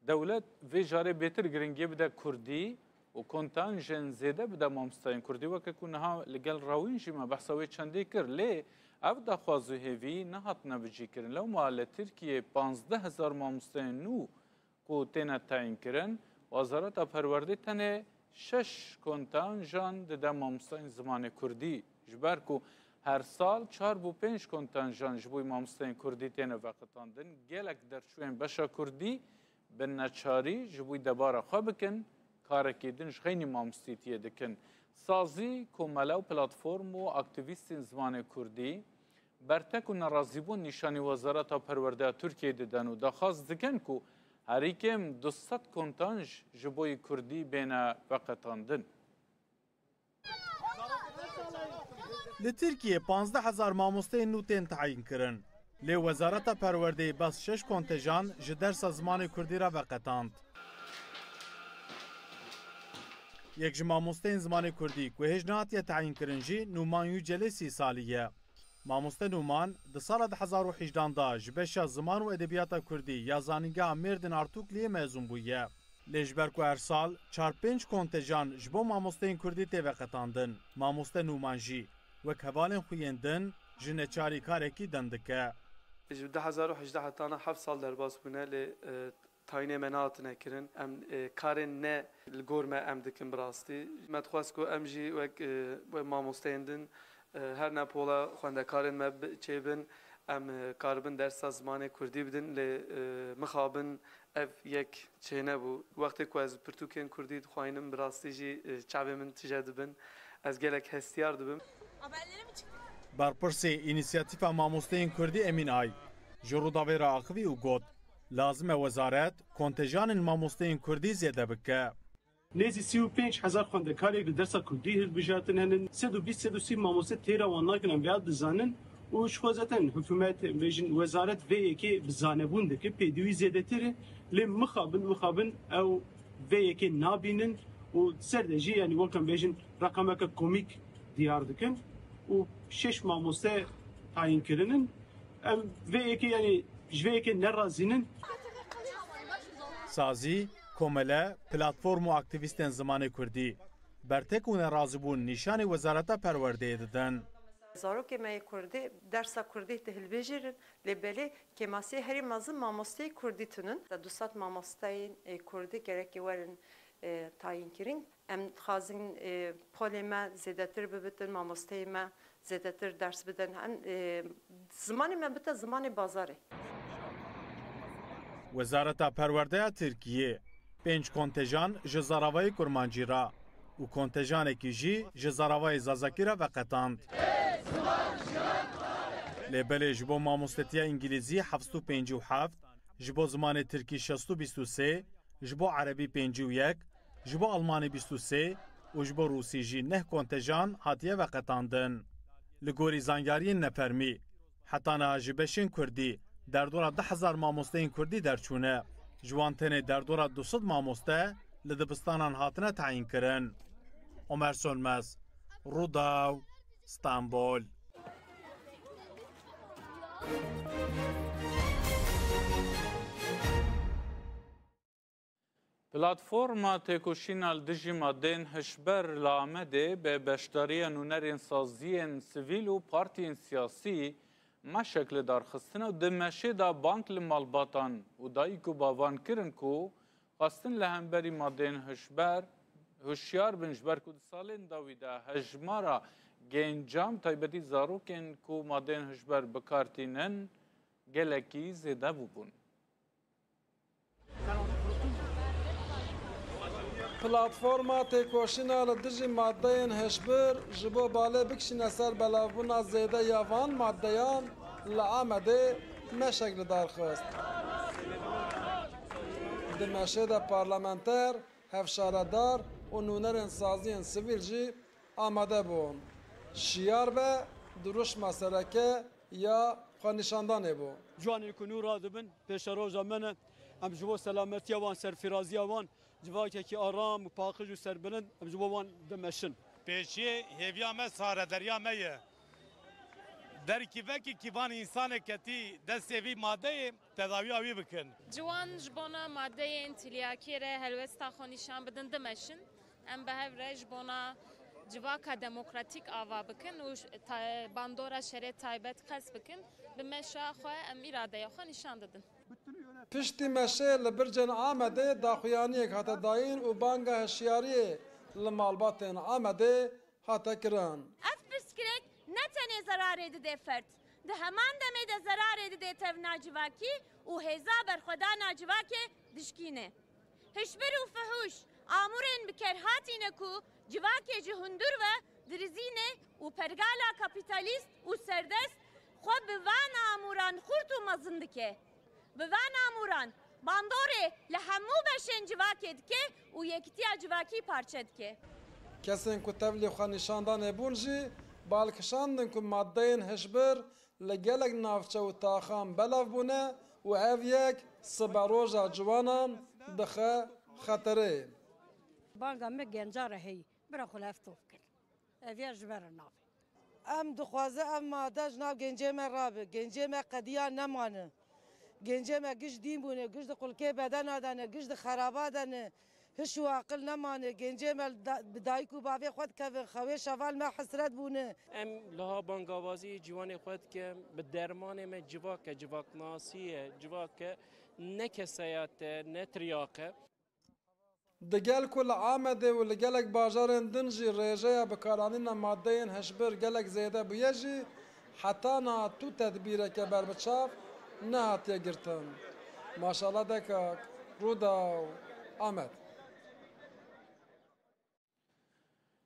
dewlet vê carê bêtir giringiyê bide kurdî û kontenjên zêde bide mamosteyên kurdî, weke ku niha li gel Rawîn jî me behsa wê çendê kir. Lê ev daxwaz û hêvî nehatine bicîkirin. Lewma li Tirkiyê panzdeh hezar mamosteyên nû ku têne tayînkirin, Wezareta Perwerdê tenê şeş kontenjan dide mamosteyên zimanê kurdî, ji ber ku her sal çar bo pênc kontenjan ji bo mamosteyên kurdî têne veqetandin. Gelek derçûyên beşa kurdî bi neçarî ji bo debara xwe bikin, karekî din ji xeynî mamostîtiyê dikin. Sazî, komele û platform û aktîvîstên zimanê kurdî, Bertek û nerazîbûn nîşanî Wezareta Perwerdeya Tirkiyeyê didin û daxwaz dikin ku herî kêm du sed kontanj ji bo yî kurdî bêne veqetandin. Li Tirkiyê panzdeh hezar mamosteyên nû tên tayîn kirin. Lê Wezareta Perwerdeyê bes şeş kontejan ji dersa zimanê kurdî re veqetand. Yek ji mamosteyên zimanê kurdî ku hêj nehatiye tayîn kirin jî Nûman Yücelê sî salî ye. Mamoste Nûman di sala du hezar û hejdehan de ji beşa ziman û edebiyata kurdî ya Zanîngeha Mêrdîn Artûkliyê mezûn bûye. Lê ji ber ku her sal çar pênc kontejan ji bo mamosteyên kurdî tê veqetandin, Mamoste Nûman jî wek hevalên xwe yên din ji neçarî karekî din dike. Ji du hezar û hejdeh hetana heft sal derbas bûne, lê, e, tayînê me nehatine kirin. Em, e, karên ne li gor me em dikin bi rastî. Me dixwest ku em jî wek, e, wek mamosteyên din, e, her ne pola xwendekarên me bi-, çêbin, em, e, karibin dersa zimanê kurdî bidin, lê, e, mixabin ev yek çênebû. Wextê ku ez pirtûkên kurdî dixwayînim, bi rastî jî, e, çavê min tije dibin. Ez gelek hestiyar dibim. Berpirsê Înîsiyatîfa Mamosteyên Kurdî Emîn Ay ji Rûdawê re axivî û got, lazim e wezaret kontejanên mamosteyên kurdî zêde bike. Nêzî sî û pênc hezar xwendekarê li dersa kurdî hilbijartin henin, sed û bîst sed û sî mamoste têra wan nakin em vêya dizanin û ji xwe zaten hikûmet, em bêjin wezaret vê yekê bi zanebûn dike, pêdivî zêdetir e, lê mixabin, mixabin ew vê yekê nabînin û ser de jî, yanî wek em bêjin, reqemeke komîk diyar dikin û şeş mamoste tayîn kirinin. Em vê yekê, yanî ji vê yekê nerazînin. Sazî, komele, platform û aktîvîstên zimanê kurdî bertek û nerazîbûn nîşanî Wezareta Perwerdeyê didin. Zarokê me yê kurdî dersa kurdî dihilbijêrin, lê belê kêmasiyê herî mezin mamosteyê kurdî tune in. Du sed mamosteyên, e, kurdî gerekê werin, e, tayînkirin. Em dixwazin, e, polê me zêdetir bibitin, mamosteyê me zêdetir ders bidin. Em, e, zimanê me bite zimanê bazarê. Wezareta Perwerdeya Tirkiyê pênc kontejan ji zaravayê kurmancî re û kontejanekî jî ji zaravayê zazakî re veqetand. Lê belê ji bo mamostetiya îngilîzî heft sed û pêncî û heft, ji bo zimanê tirkî şeş sed û bîst û sê, ji bo erebî pêncî û yek, ji bo almanî bîst û sê û ji bo rûsî jî neh kontejan hatiye veqetandin. Li gorî zanyariyên nefermî, heta niha ji beşên kurdî derdora du hezar mamosteyên kurdî derçûne. Ji wan tenê derdora du sed mamoste li dibistanan hatine tayînkirin. Omer Sönmez, Rûdaw, Stenbol. Platforma Têkoşîna li Dijî Madeyên Hişber li Amedê bi beşdariya nûnerên saziyên sivîl û partiyên siyasî meşek li dar xistin û di meşê de bang li malbatan û dayik û bavan kirin ku xwestin li hemberî madeyên hişber hişyar bin, ji ber ku di salên dawî de hejmara gencan, taybetî zarokên ku madeyên hişber bi kar tînin, gelekî zêde bûbûn. Platforma Têkoşîna li Dijî Madeyên Hişbir ji bo balê bikişîne ser belavbûna zêde ya van madeyan li Amedê meşek li dar xist. Di meşê de parlamenter, hevşaredar û nûnerên saziyên sivîl jî amade bûn. Şiyar be, dirûşma sereke ya xwenîşandanê bû. Ciwanên ku nû radibin, pêşeroja me ne. Em ji bo selametiya wan, serfiraziya wan, civakekî aram û paqij û serbilind, em ji bo wan dimeşin. Pêşiyê hêviya me sarederiya me ye. Derkî vekî kîvan însanek ketî destê vî madeyê, tedawiya wî bikin. Ciwan ji bona madeyên tilyakê re helwesta xwe nîşan bidin, dimeşin. Em bi hev re ji bona civaka demokratîk ava bikin û ş-, ta-, bandora şerê taybet qes bikin. Bi meşa xwe em îradeya xwe nîşan didin. Piştî meşê li bircên Amedê daxuyaniyek hate dayîn û banga hişyariyê li malbatên Amedê hate kirin. Ev pirsgirêk ne tenê zerarê dide ferd, di heman demê de zerarê dide tevna civakî û hêza berxwedana civakê dişkîne. Hişbir û fihûş, amûrên bi ker hatîne ku civakê ji hundir ve dirizîne û pergala kapîtalîst û serdest xwe bi van amûran xurt û mezin dike. Bi van amûran bandorê li hemû beşên civakê dike û yekitiya civakî parçe dike. Kesên ku tevlî xwenîşandanê bûn jî balkişandin ku madeyên hişbir li gelek navçe û taxan belav bûne û ev yek siberoja ciwanan dixe xeterê. Banga me genca re heyî, bira xwe li hev top kin. Ev ya ji me re nabe. Em dixwaze ev made ji nav gencê me rabe. Gencê me qediya nemane. Gencê me giş dîn bûne, giş di qulkê bedena de ne, giş di xeraba de ne. Hiş û aqil nemane. Gencê me da-, bi dayik û bavê xwe dikevin. Xewê şeval me hesret bûne. Em liha bangavazî ciwanê xwe dikin. Bi dermanê me civak e, civaknasî ye, civak e. Ne kesayet e, ne tiryaq e. Digel ku li Amedê û li gelek bajarên din jî rêjeya bikaranîna madeyên hişbir gelek zêde bûye jî, heta niha tu tedbîreke berbiçav nehatiye girtin. Maşala Dekak, Rûdaw, Amed.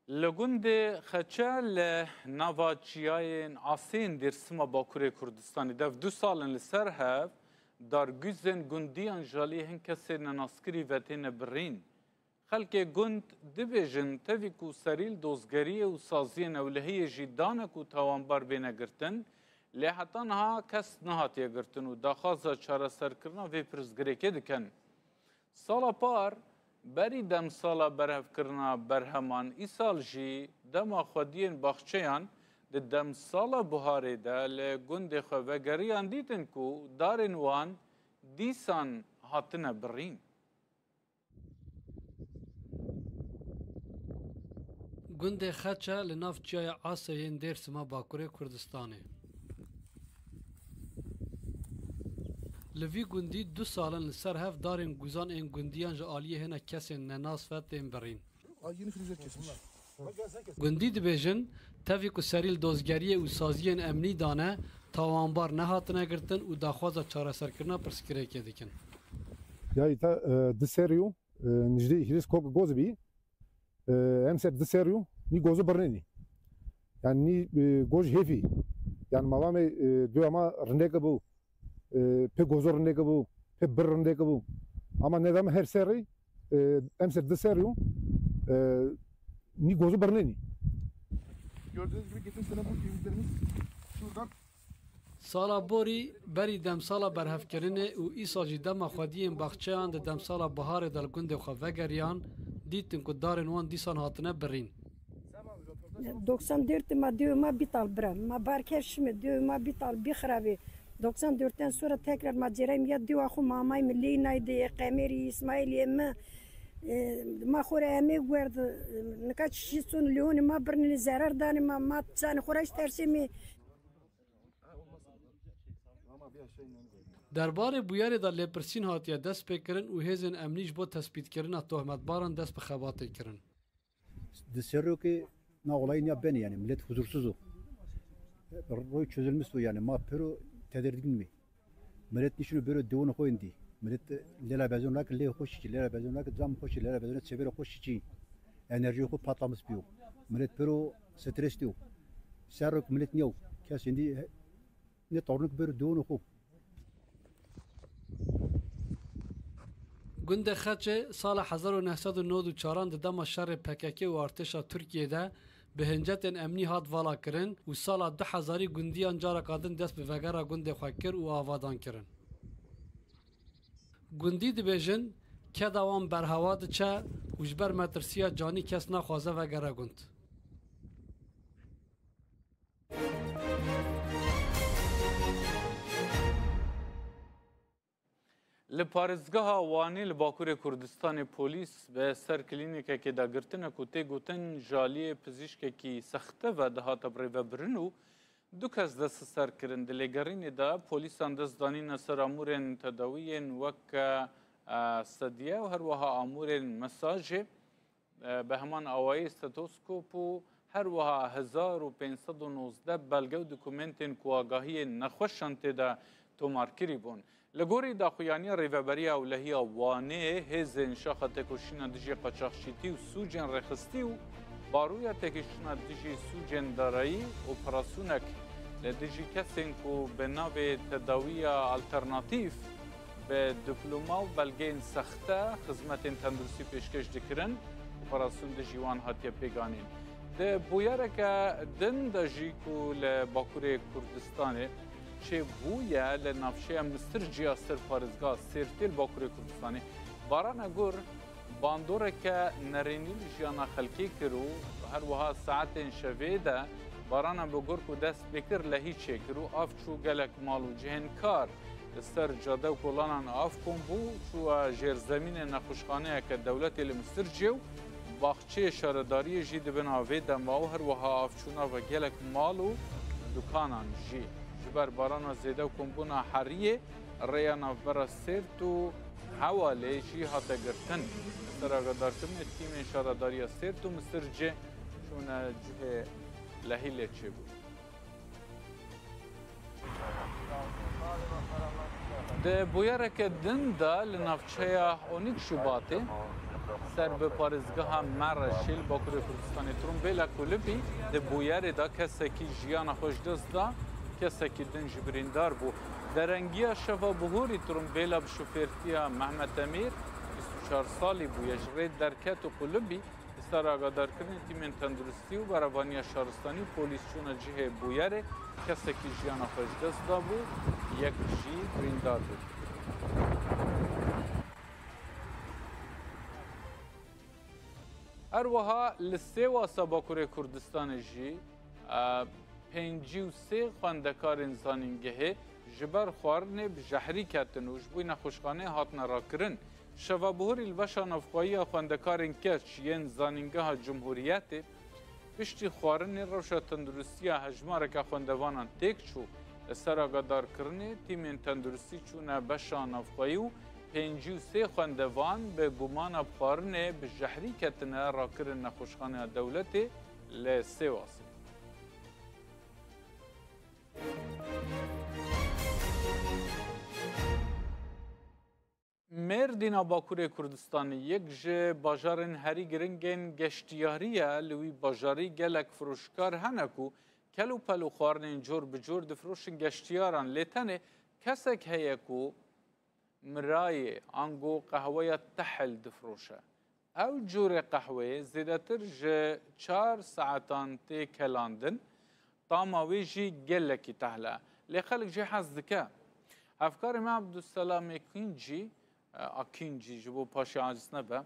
Li gundê Xeçe li nava çiyayên Asê yên Dêrsima Bakurê Kurdistanê de ev du sal in li ser hev dargûzên gundiyan ji aliyê hin kesên nenaskirî ve têne birîn. Xelkê gund dibêjin, tevî ku serî li dozgeriyê û saziyên ewlehiyê jî dane ku tawanbar bêne girtin, lê heta niha kes nehatiye girtin û daxwaza çareserkirina vê pirsgirêkê dikin. Sala par, berî demsala berhevkirina berheman, îsal jî dema xwediyên baxçeyan di demsala buharê de li gundê xwe vegeriyan, dîtin ku darên wan dîsan hatine birîn. Gundê Xeçe li nav çiyaya Asê yên Dêrsima Bakurê Kurdistanê. Li vî gundî du sal in li ser hev darên guzan ên gundiyan ji aliyê hinek kesên nenas ve tên birîn. Ay, yeni filizler kesmiş. Gundî dibêjin, tevî ku serî li dozgeriyê û saziyên emnî dane, tawanbar nehatine girtin û daxwaza çareserkirina pirsgirêkê dikin. Ya îta, e, di serî û, e, nijdî hîris kok goz bî, e, em ser di serî û nî gozo birnenî. Yani nî, e, goj hêfî. Yani mavamê, e, dua ma rindeke bû. E, pê gozo rindeke bû, pê bir rindeke bû. Ama nedame her serî, e, em ser di serî û, e, nî gozo birnenî. Gördüğünüz gibi geçen sene bu filizlerimiz şuradan. Sala borî berî demsala berhevkirinê û îsal jî dema xwediyên baxçeyan di demsala biharê de li gundê xwe vegeriyan, dîtin ku darên wan dîsan hatine birîn. Doksan dört ma diyo ma bital bira. Ma barker şime diyo ma bital bixrabi. Doksan dörtten sonra tekrar ma cerayim ya diwa xu mamay mi Leynaydi, Qemerî, Îsmaîlê mi. E, ma xora emê guerdi. Nika çişî sun liyoni ma birnini zerar dani ma, ma zanî xora hiç tersê mi. Derbarê bûyerê de lêpirsîn hatiye destpêkirin û hêzên emnî ji bo tespîtkirina tohmetbaran dest bi xebatê kirin. Di serokê na olayî niya benê, yani millet huzursuz o. Roy çözülmüş o yani, ma pero tedirgin mi? Millet nişino bero dewon xo indi. Millet lela bezon lak lê xo şiçi, lela bezon lak zam xo şi, lela bezon çevere xo şiçi. Enerji xo patlamış biyo. Millet pero stres diyo. Serok millet niyo. Kes indi ne tornuk bero dewon xo. Gundê Xeçê sala hezar û neh sed û nod û çaran di dema şerê P K K û artêşa Tirkiyê de bi hincetên emnî hat valakirin û sala du hezarî gundiyan careka din dest bi vegera gundê xwe kir û avadan kirin. Gundî dibêjin, keda wan berhewa diçe û ji ber metirsiya canî kes naxwaze vegere gund. Li parêzgeha Wanê li Bakurê Kurdistanê polîs bi ser klînîkekê de girtine ku tê gotin ji aliyê pizîşkekî sexte ve dihate birêvebirin û du kes desteser kirin. Di lêgerînê de polîsan dest danîne ser amûrên tedawiyên weke, e, sediye û her wiha amûrên mesajê. E, bi heman awayî stetoskop û her wiha hezar û pênc sed û nozdeh belge û dokumentên ku agahiyên nexweşan tê de tomarkirî bûn. Li gorî daxuyaniya Rêveberiya Ewlehiya Wanê, hêzên şaxa têkoşîna dijî qaçaxçîtî û sûcên rêxistî û baroya têkoşîna dijî sûcên darayî, operasyonek li dijî kesên ku bi navê tedawiya alternatîf bi diploma û belgeyên sexte xizmetên tenduristî pêşkêş dikirin, operasyon dijî wan hatiye pêganîn. Di bûyereke din de jî ku li Bakurê Kurdistanê çêbûye, li navçeya Mistir Ciyasir parêzgeha Sêrtê li Bakurê Kurdistanê, barana gur bandoreke nerênî li jiyana xelkê kir û her wiha saetên şevê de Barana Bogor ku dest pê kir, lehî çêkir û av çû gelek mal û cihên kar. Li ser cade û kolanan av kom bû, çûye jêrzemînê nexweşxaneyeke dewletê li Misircê û baxçeyê şaredariyê jî di bin avê de ma û her wiha av çû nava gelek mal û dukanan jî. Ji ber barana zêde û kombûna heriyê rêya navbera Sêrt û Hewalê jî hate girtin. Li ser agadarkirinê tîmên şaredariya Sêrt û Misircê çûne cihê lehî lê çêbûyî. Di bûyereke din de li navçeya Onîk Şubatê ser bi parêzgeha Mereşê li Bakurê Kurdistanê trombêla Kulibî di bûyerê de kesekî jiyana xwe ji dest da, kesekî din jî birîndar bû. Derengiya şeva bihurî trombêla bi şofêrtiya Mehmet Emîr, bîst û çar salî bûye, ji rê derket û Kulibî. Li ser agadarkirinê tîmên tenduristî û berevaniya şaristanî û polîs çûne cihê bûyerê, kesekî jiyana xwe ji dest dabû, yek jî birîndar bû. Her wiha li Sêwasa Bakurê Kurdistanê jî, e, pêncî û sê xwendekarên zanîngehê ji ber xwarinê bi jehrî ketin û ji bo nexweşxaneyê hatine rakirin. Şeva bihurî li beşa navxweyî ya xwendekarên keç yên Zanîngeha Cumhuriyetê piştî xwarinê rewşa tenduristiya hejmareke xwendevanan têk çû. Li ser agadarkirinê tîmên tenduristî çûne beşa navxweyî û pêncî û sê xwendevan bi gumana bi xwarinê bi jehrî ketine rakirin nexweşxaneya dewletê li Sêwasê. Mêrdîna Bakurê Kurdistanê yek ji bajarên herî giringên geştiyarî ye. Li wî bajarî gelek firoşkar hene ku kel û pel û xwarinên cor bi cor difiroşin geştiyaran. Lê tenê kesek heye ku mirayê ango qehweya tehil difiroşe. Ew cûrê qehweyê zêdetir ji çar saetan tê kelandin, tama wê jî gelekî tehl e. Lê xelk jê hez dike. Hevkarê me Abdulselamê Kîncî, e, Akîncî ji bo paşê aciz nebe,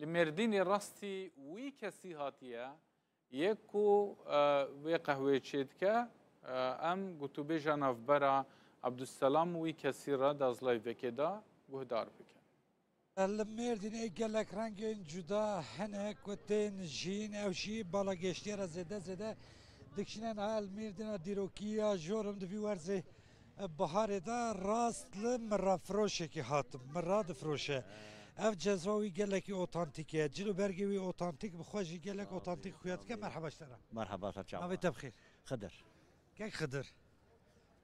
li Mêrdînê rastî wî kesî hatiye, yek ku, e, vê qehweyê çêdike, e, em gotûbêja navbera Abdulselam û wî kesî re di azlayvekê de guhdar bikin. Li Mêrdînê gelek rengên cuda hene ku tên jiyîn, ew jî bala geştiye re zêde zêde dikişîne. Niha li Mêrdîna dîrokî ya jor im di vî werzê biharê de rast li mirafiroşekî hatim. Mira difiroşe. Ev cezva wî gelekî otantîk e. Cil û bergê wî otantîk, bi xwe jî gelek otantîk xuya dike. Merheba ji te re. Merheba, ser çava. Navê te bi xêr. Xidir. Kek Xidir.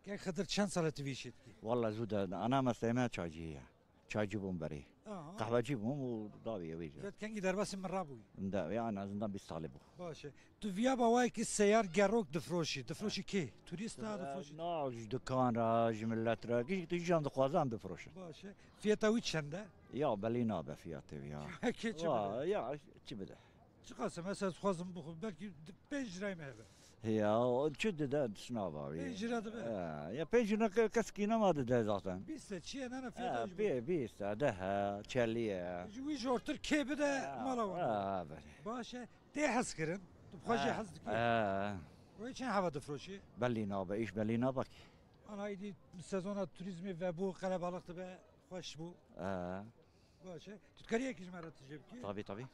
Kek Xidir, çend sal e tu vî işê dikî? Walla zû de, ana mesleğê me çaycî ye. Çaycî bûm berê. Aha. Qehwecî bûm û dawî ewî jî. Ket kengî derbasî min rabûyî. De, ya en azından bîst salî bû. Baş e. Tu viya bawayekî seyar gerok difiroşî. Difiroşî kê? Turîst e, difiroşî? Na, ji dukan re, ji millet re. Gişk tu jî can dixwaze em difiroşin. Baş e. Fiyata wî çend e? Ya belî nabe fiyatê wî ya. Kê çi bide? Ya, çi bide? Çiqas e, mesela dixwazim bixwim, belkî di pênc lirayê me hebe. Ya, o çi dide, tişt nava wî. Pênc lira dibe. Ya, ya pênc lira ke-, kesekî nema dide zaten. Bîst e, çi ye, nana fiyata jî bide. Pê, bîst e, deh e, çelî ye. Ji wî jortir kê bide, mala wan. Ha, belê. Baş e, tê hez kirin, tu bi xwe jî hez dikî. Ha. Wê çend heva difiroşî? Belî nabe, îş belî nabe kî. Ana îdî sezona turîzmê vebû, qelebalix dibe, xweş bû. Ha. Baş e. Tu dikarî yekî ji me re tije bikî? Tabî, tabî.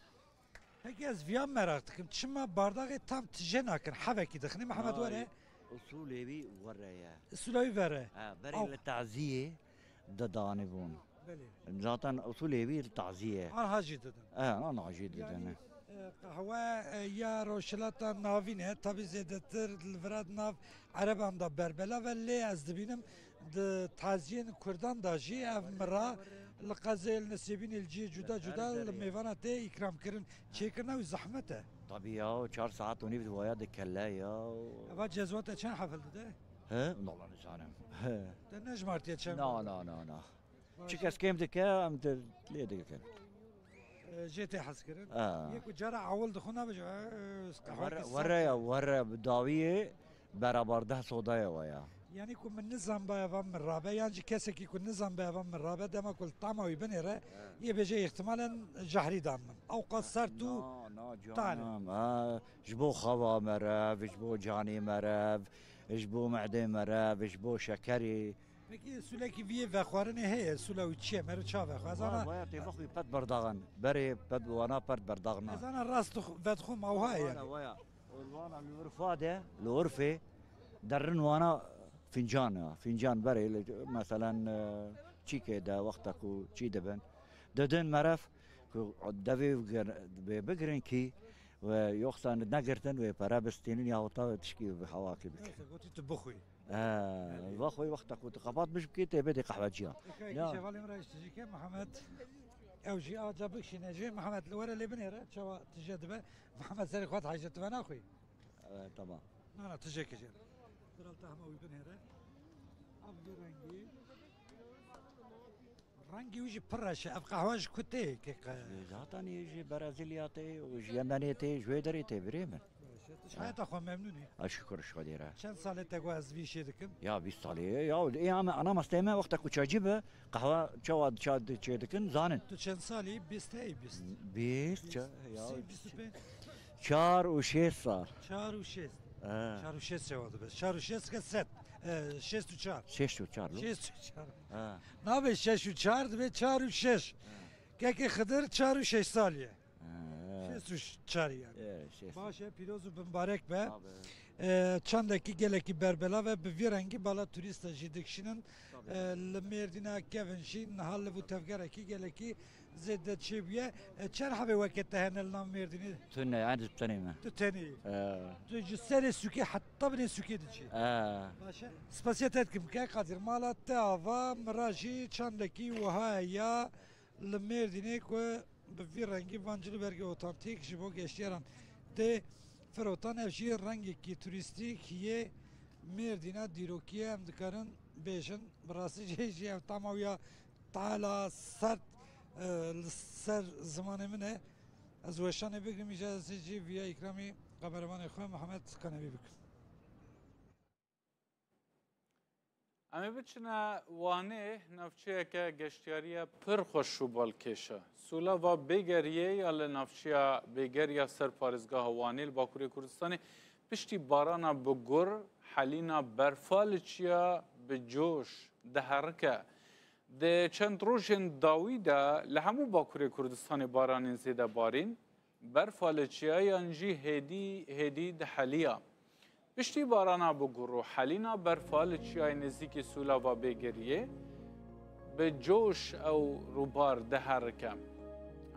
Peki ez viya meraq dikim, çima bardaxê tam tije nakin, hevekî dixinî? Mihemed, were. Usulê wî were ye. Usulê wî were. Ha, berê li taziyê didanibûn. Belê. Zaten usulê wî li taziyê. Anha jî didin. Ha, anha jî didin. Yanî, e, qehwe, e, ya Rojhilata Navîn e, tabî zêdetir li vira di nav Ereban de berbelav e, lê ez dibînim di taziyên Kurdan de jî ev mira li qezê, li Nisêbînê, li cihê cuda cuda li mêvana tê îkramkirin. Çêkirina wî zehmet e. Tabî ya, çar saet û nîv di waya dikele ya. Eva cezwa te çend hefil dide? He? Wala nizanim. He. Te nejimartiye çend? Na, na, na, na. Çi kes kêm dike, em di lê dikin. E, jê tê hezkirin. Ha. Yê ku cara ewil dixwe nabêje, e, qehwekî sert. Were, were ya, were bi dawiyê berabar deh sodaya we ya. Yanî ku min nizanba eva min rabe, yan jî kesekî ku nizanba eva min rabe, dema ku li tama wî binêre, yê bêje îhtimalen jehrî dan min. Ewqas sert û Na, na, tane. Canan, ha, ji bo xewa merev, ji bo canê merev, ji bo medê merev, ji bo şekerê. Pekî sûlekî vî yê vexwarinê heye, sûla wî çi ye, meriv ça vexwe? Ez ana Vaya tê vexwî pet berdaxin. Berê pet wana pet berdaxna. Ez ana rast dix-, vedixwim ew ha ye. Waya, waya. Li wana li urfa de, li urfê derin wana fincan ya. Fincan berê li, meselen, e, çîkê de wexta ku çî dibin. Didin meref ku devê gir-, bê bigirin kî ve yoksa negirtin ve pere bistînin ya weta ve tişkî bi hewakî bikin. Neyse, gotî tu bixwî. Ee, va xwe wexta ku tu qebat bijikê tê bê dê qehweciya. Eka Ya. Kîşe valê min re ji tijî ke Mihemed. Ew jî aca bikşîne jê Mihemed li were lê binêre çawa tije dibe. Mihemed serê xwe dihejê tu ve naxwî. Ee, tamam. Na, na, tije ke jê. Viral te hema wî binêre. Ev vî rengî. Rengî wî jî pir reş e. Ev qehwe ji ku tê keke? Zaten yê ji Brezilya tê û ji Yemenê tê, ji wê derê tê birê min. Baş e. Tu ji heyata xwe memnûn î? Ha, şukur ji Xwedê re. Çend sal e te got ez vî işê dikim? Ya bîst salê ye. Ya ê ame ana masteyê me wexta ku çaycî be, qehwe çawa çay çê dikin, zanin. Tu çend salî? Bîst heyî, bîst. Bîst, Bîst, ça-, ya. Bîst, bîst û pênc. Çar û şêst sal. Çar û şêst. He. Çar û şêst çawa dibe? Çar û şêst ke sed. E, şêst û çar. Şêst û çar lo. Şêst û çar. He. Nabe şeş û çar dibe çar û şeş. He. Keke Xidir çar û şeş salî ye. He. Şêst û çar yani. Evet, şêst. Baş e, pîroz û bimbarek be. Tabii. E, çandekî gelekî berbelav e, bi vî rengî bala turîsta jî dikişînin. Tabii. E, li Mêrdîna kevin jî niha li vû tevgerekî gelekî zêde çêbûye. E, çend hebê weke te hene li nav Mêrdînê? Tune, ez tenê me. Tu tenê yî. Ee. Tu ji serê sûkê heta binê sûkê diçî. Ee. Baş e. Spasiya te dikim ke Qadir. Mala te ava, min ra jî çandekî wiha ye ya li Mêrdînê ku bi vî rengî van cilûbergê otantîk ji bo geştiyaran tê firotan. Ev jî rengekî turîstîk yê Mêrdîna dîrokî ye, em dikarin bêjin. Bi rastî jî, jî ev tama wî ya tala sert, e, li ser zimanê min e. Ez weşanê bigrim, îja ez jî viya îkramî kameramanê xwe Mihemed Kanevî bikim. Em ê biçine Wanê, navçeyeke geştiyarî ye pir xweş û balkêş e. Sûlava Bêgeriyê ya li navçeya Bêgeriya ser parêzgeha Wanê li Bakurê Kurdistanê piştî barana bi gur, helîna berfa li çiya bi coş diherike. Di çend rojên dawî de li hemû Bakurê Kurdistanê baranên zêde barîn, berfa li çiyayan jî hêdî hêdî diheliya. Piştî barana bi gur û helîna berfa li çiyayê nêzîkî Sûlava Bêgeriyê bi coş ew rûbar diherike.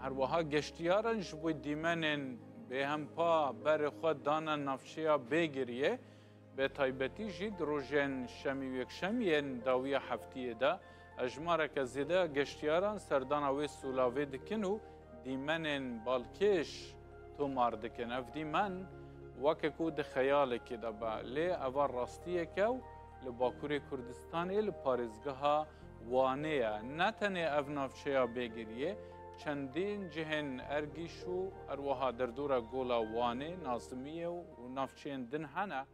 Her wiha geştiyaran ji bo dîmenên bêhempa berê xwe dane navçeya Bêgeriyê, bi taybetî jî di rojên şemî û yekşemiyên dawiya heftiyê de, hejmareke zêde ya geştiyaran serdana wê sûlavê dikin û dîmenên balkêş tomar dikin. Ev dîmen weke ku di xeyalekê de be, lê eva rastiyeke û li Bakurê Kurdistanê li parêzgeha Wanê ye. Ne tenê ev navçeya Bêgiriyê, çendîn cihên Ergîş û her wiha derdora Gola Wanê, Nazimiyê û navçeyên din hene.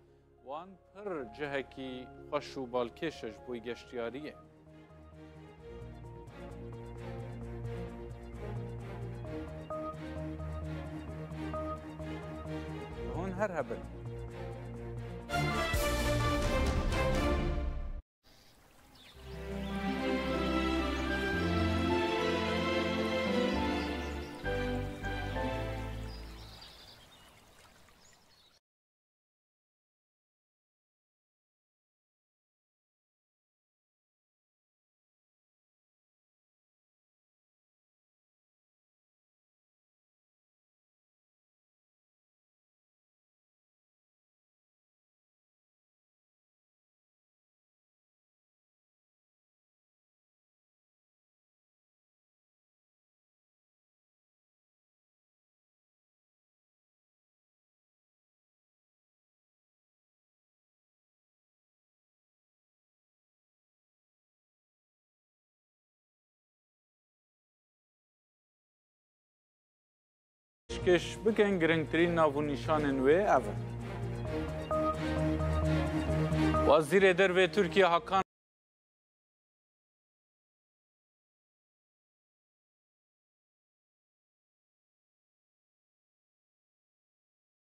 Wan pir cihekî xweş û balkêş e ji bo geştiyariyê. Hûn her hebin. Pêşkêş bikin, girîngtirîn nav û nîşanên wê ev in. Wezîrê Dervê Tirkiye Hakan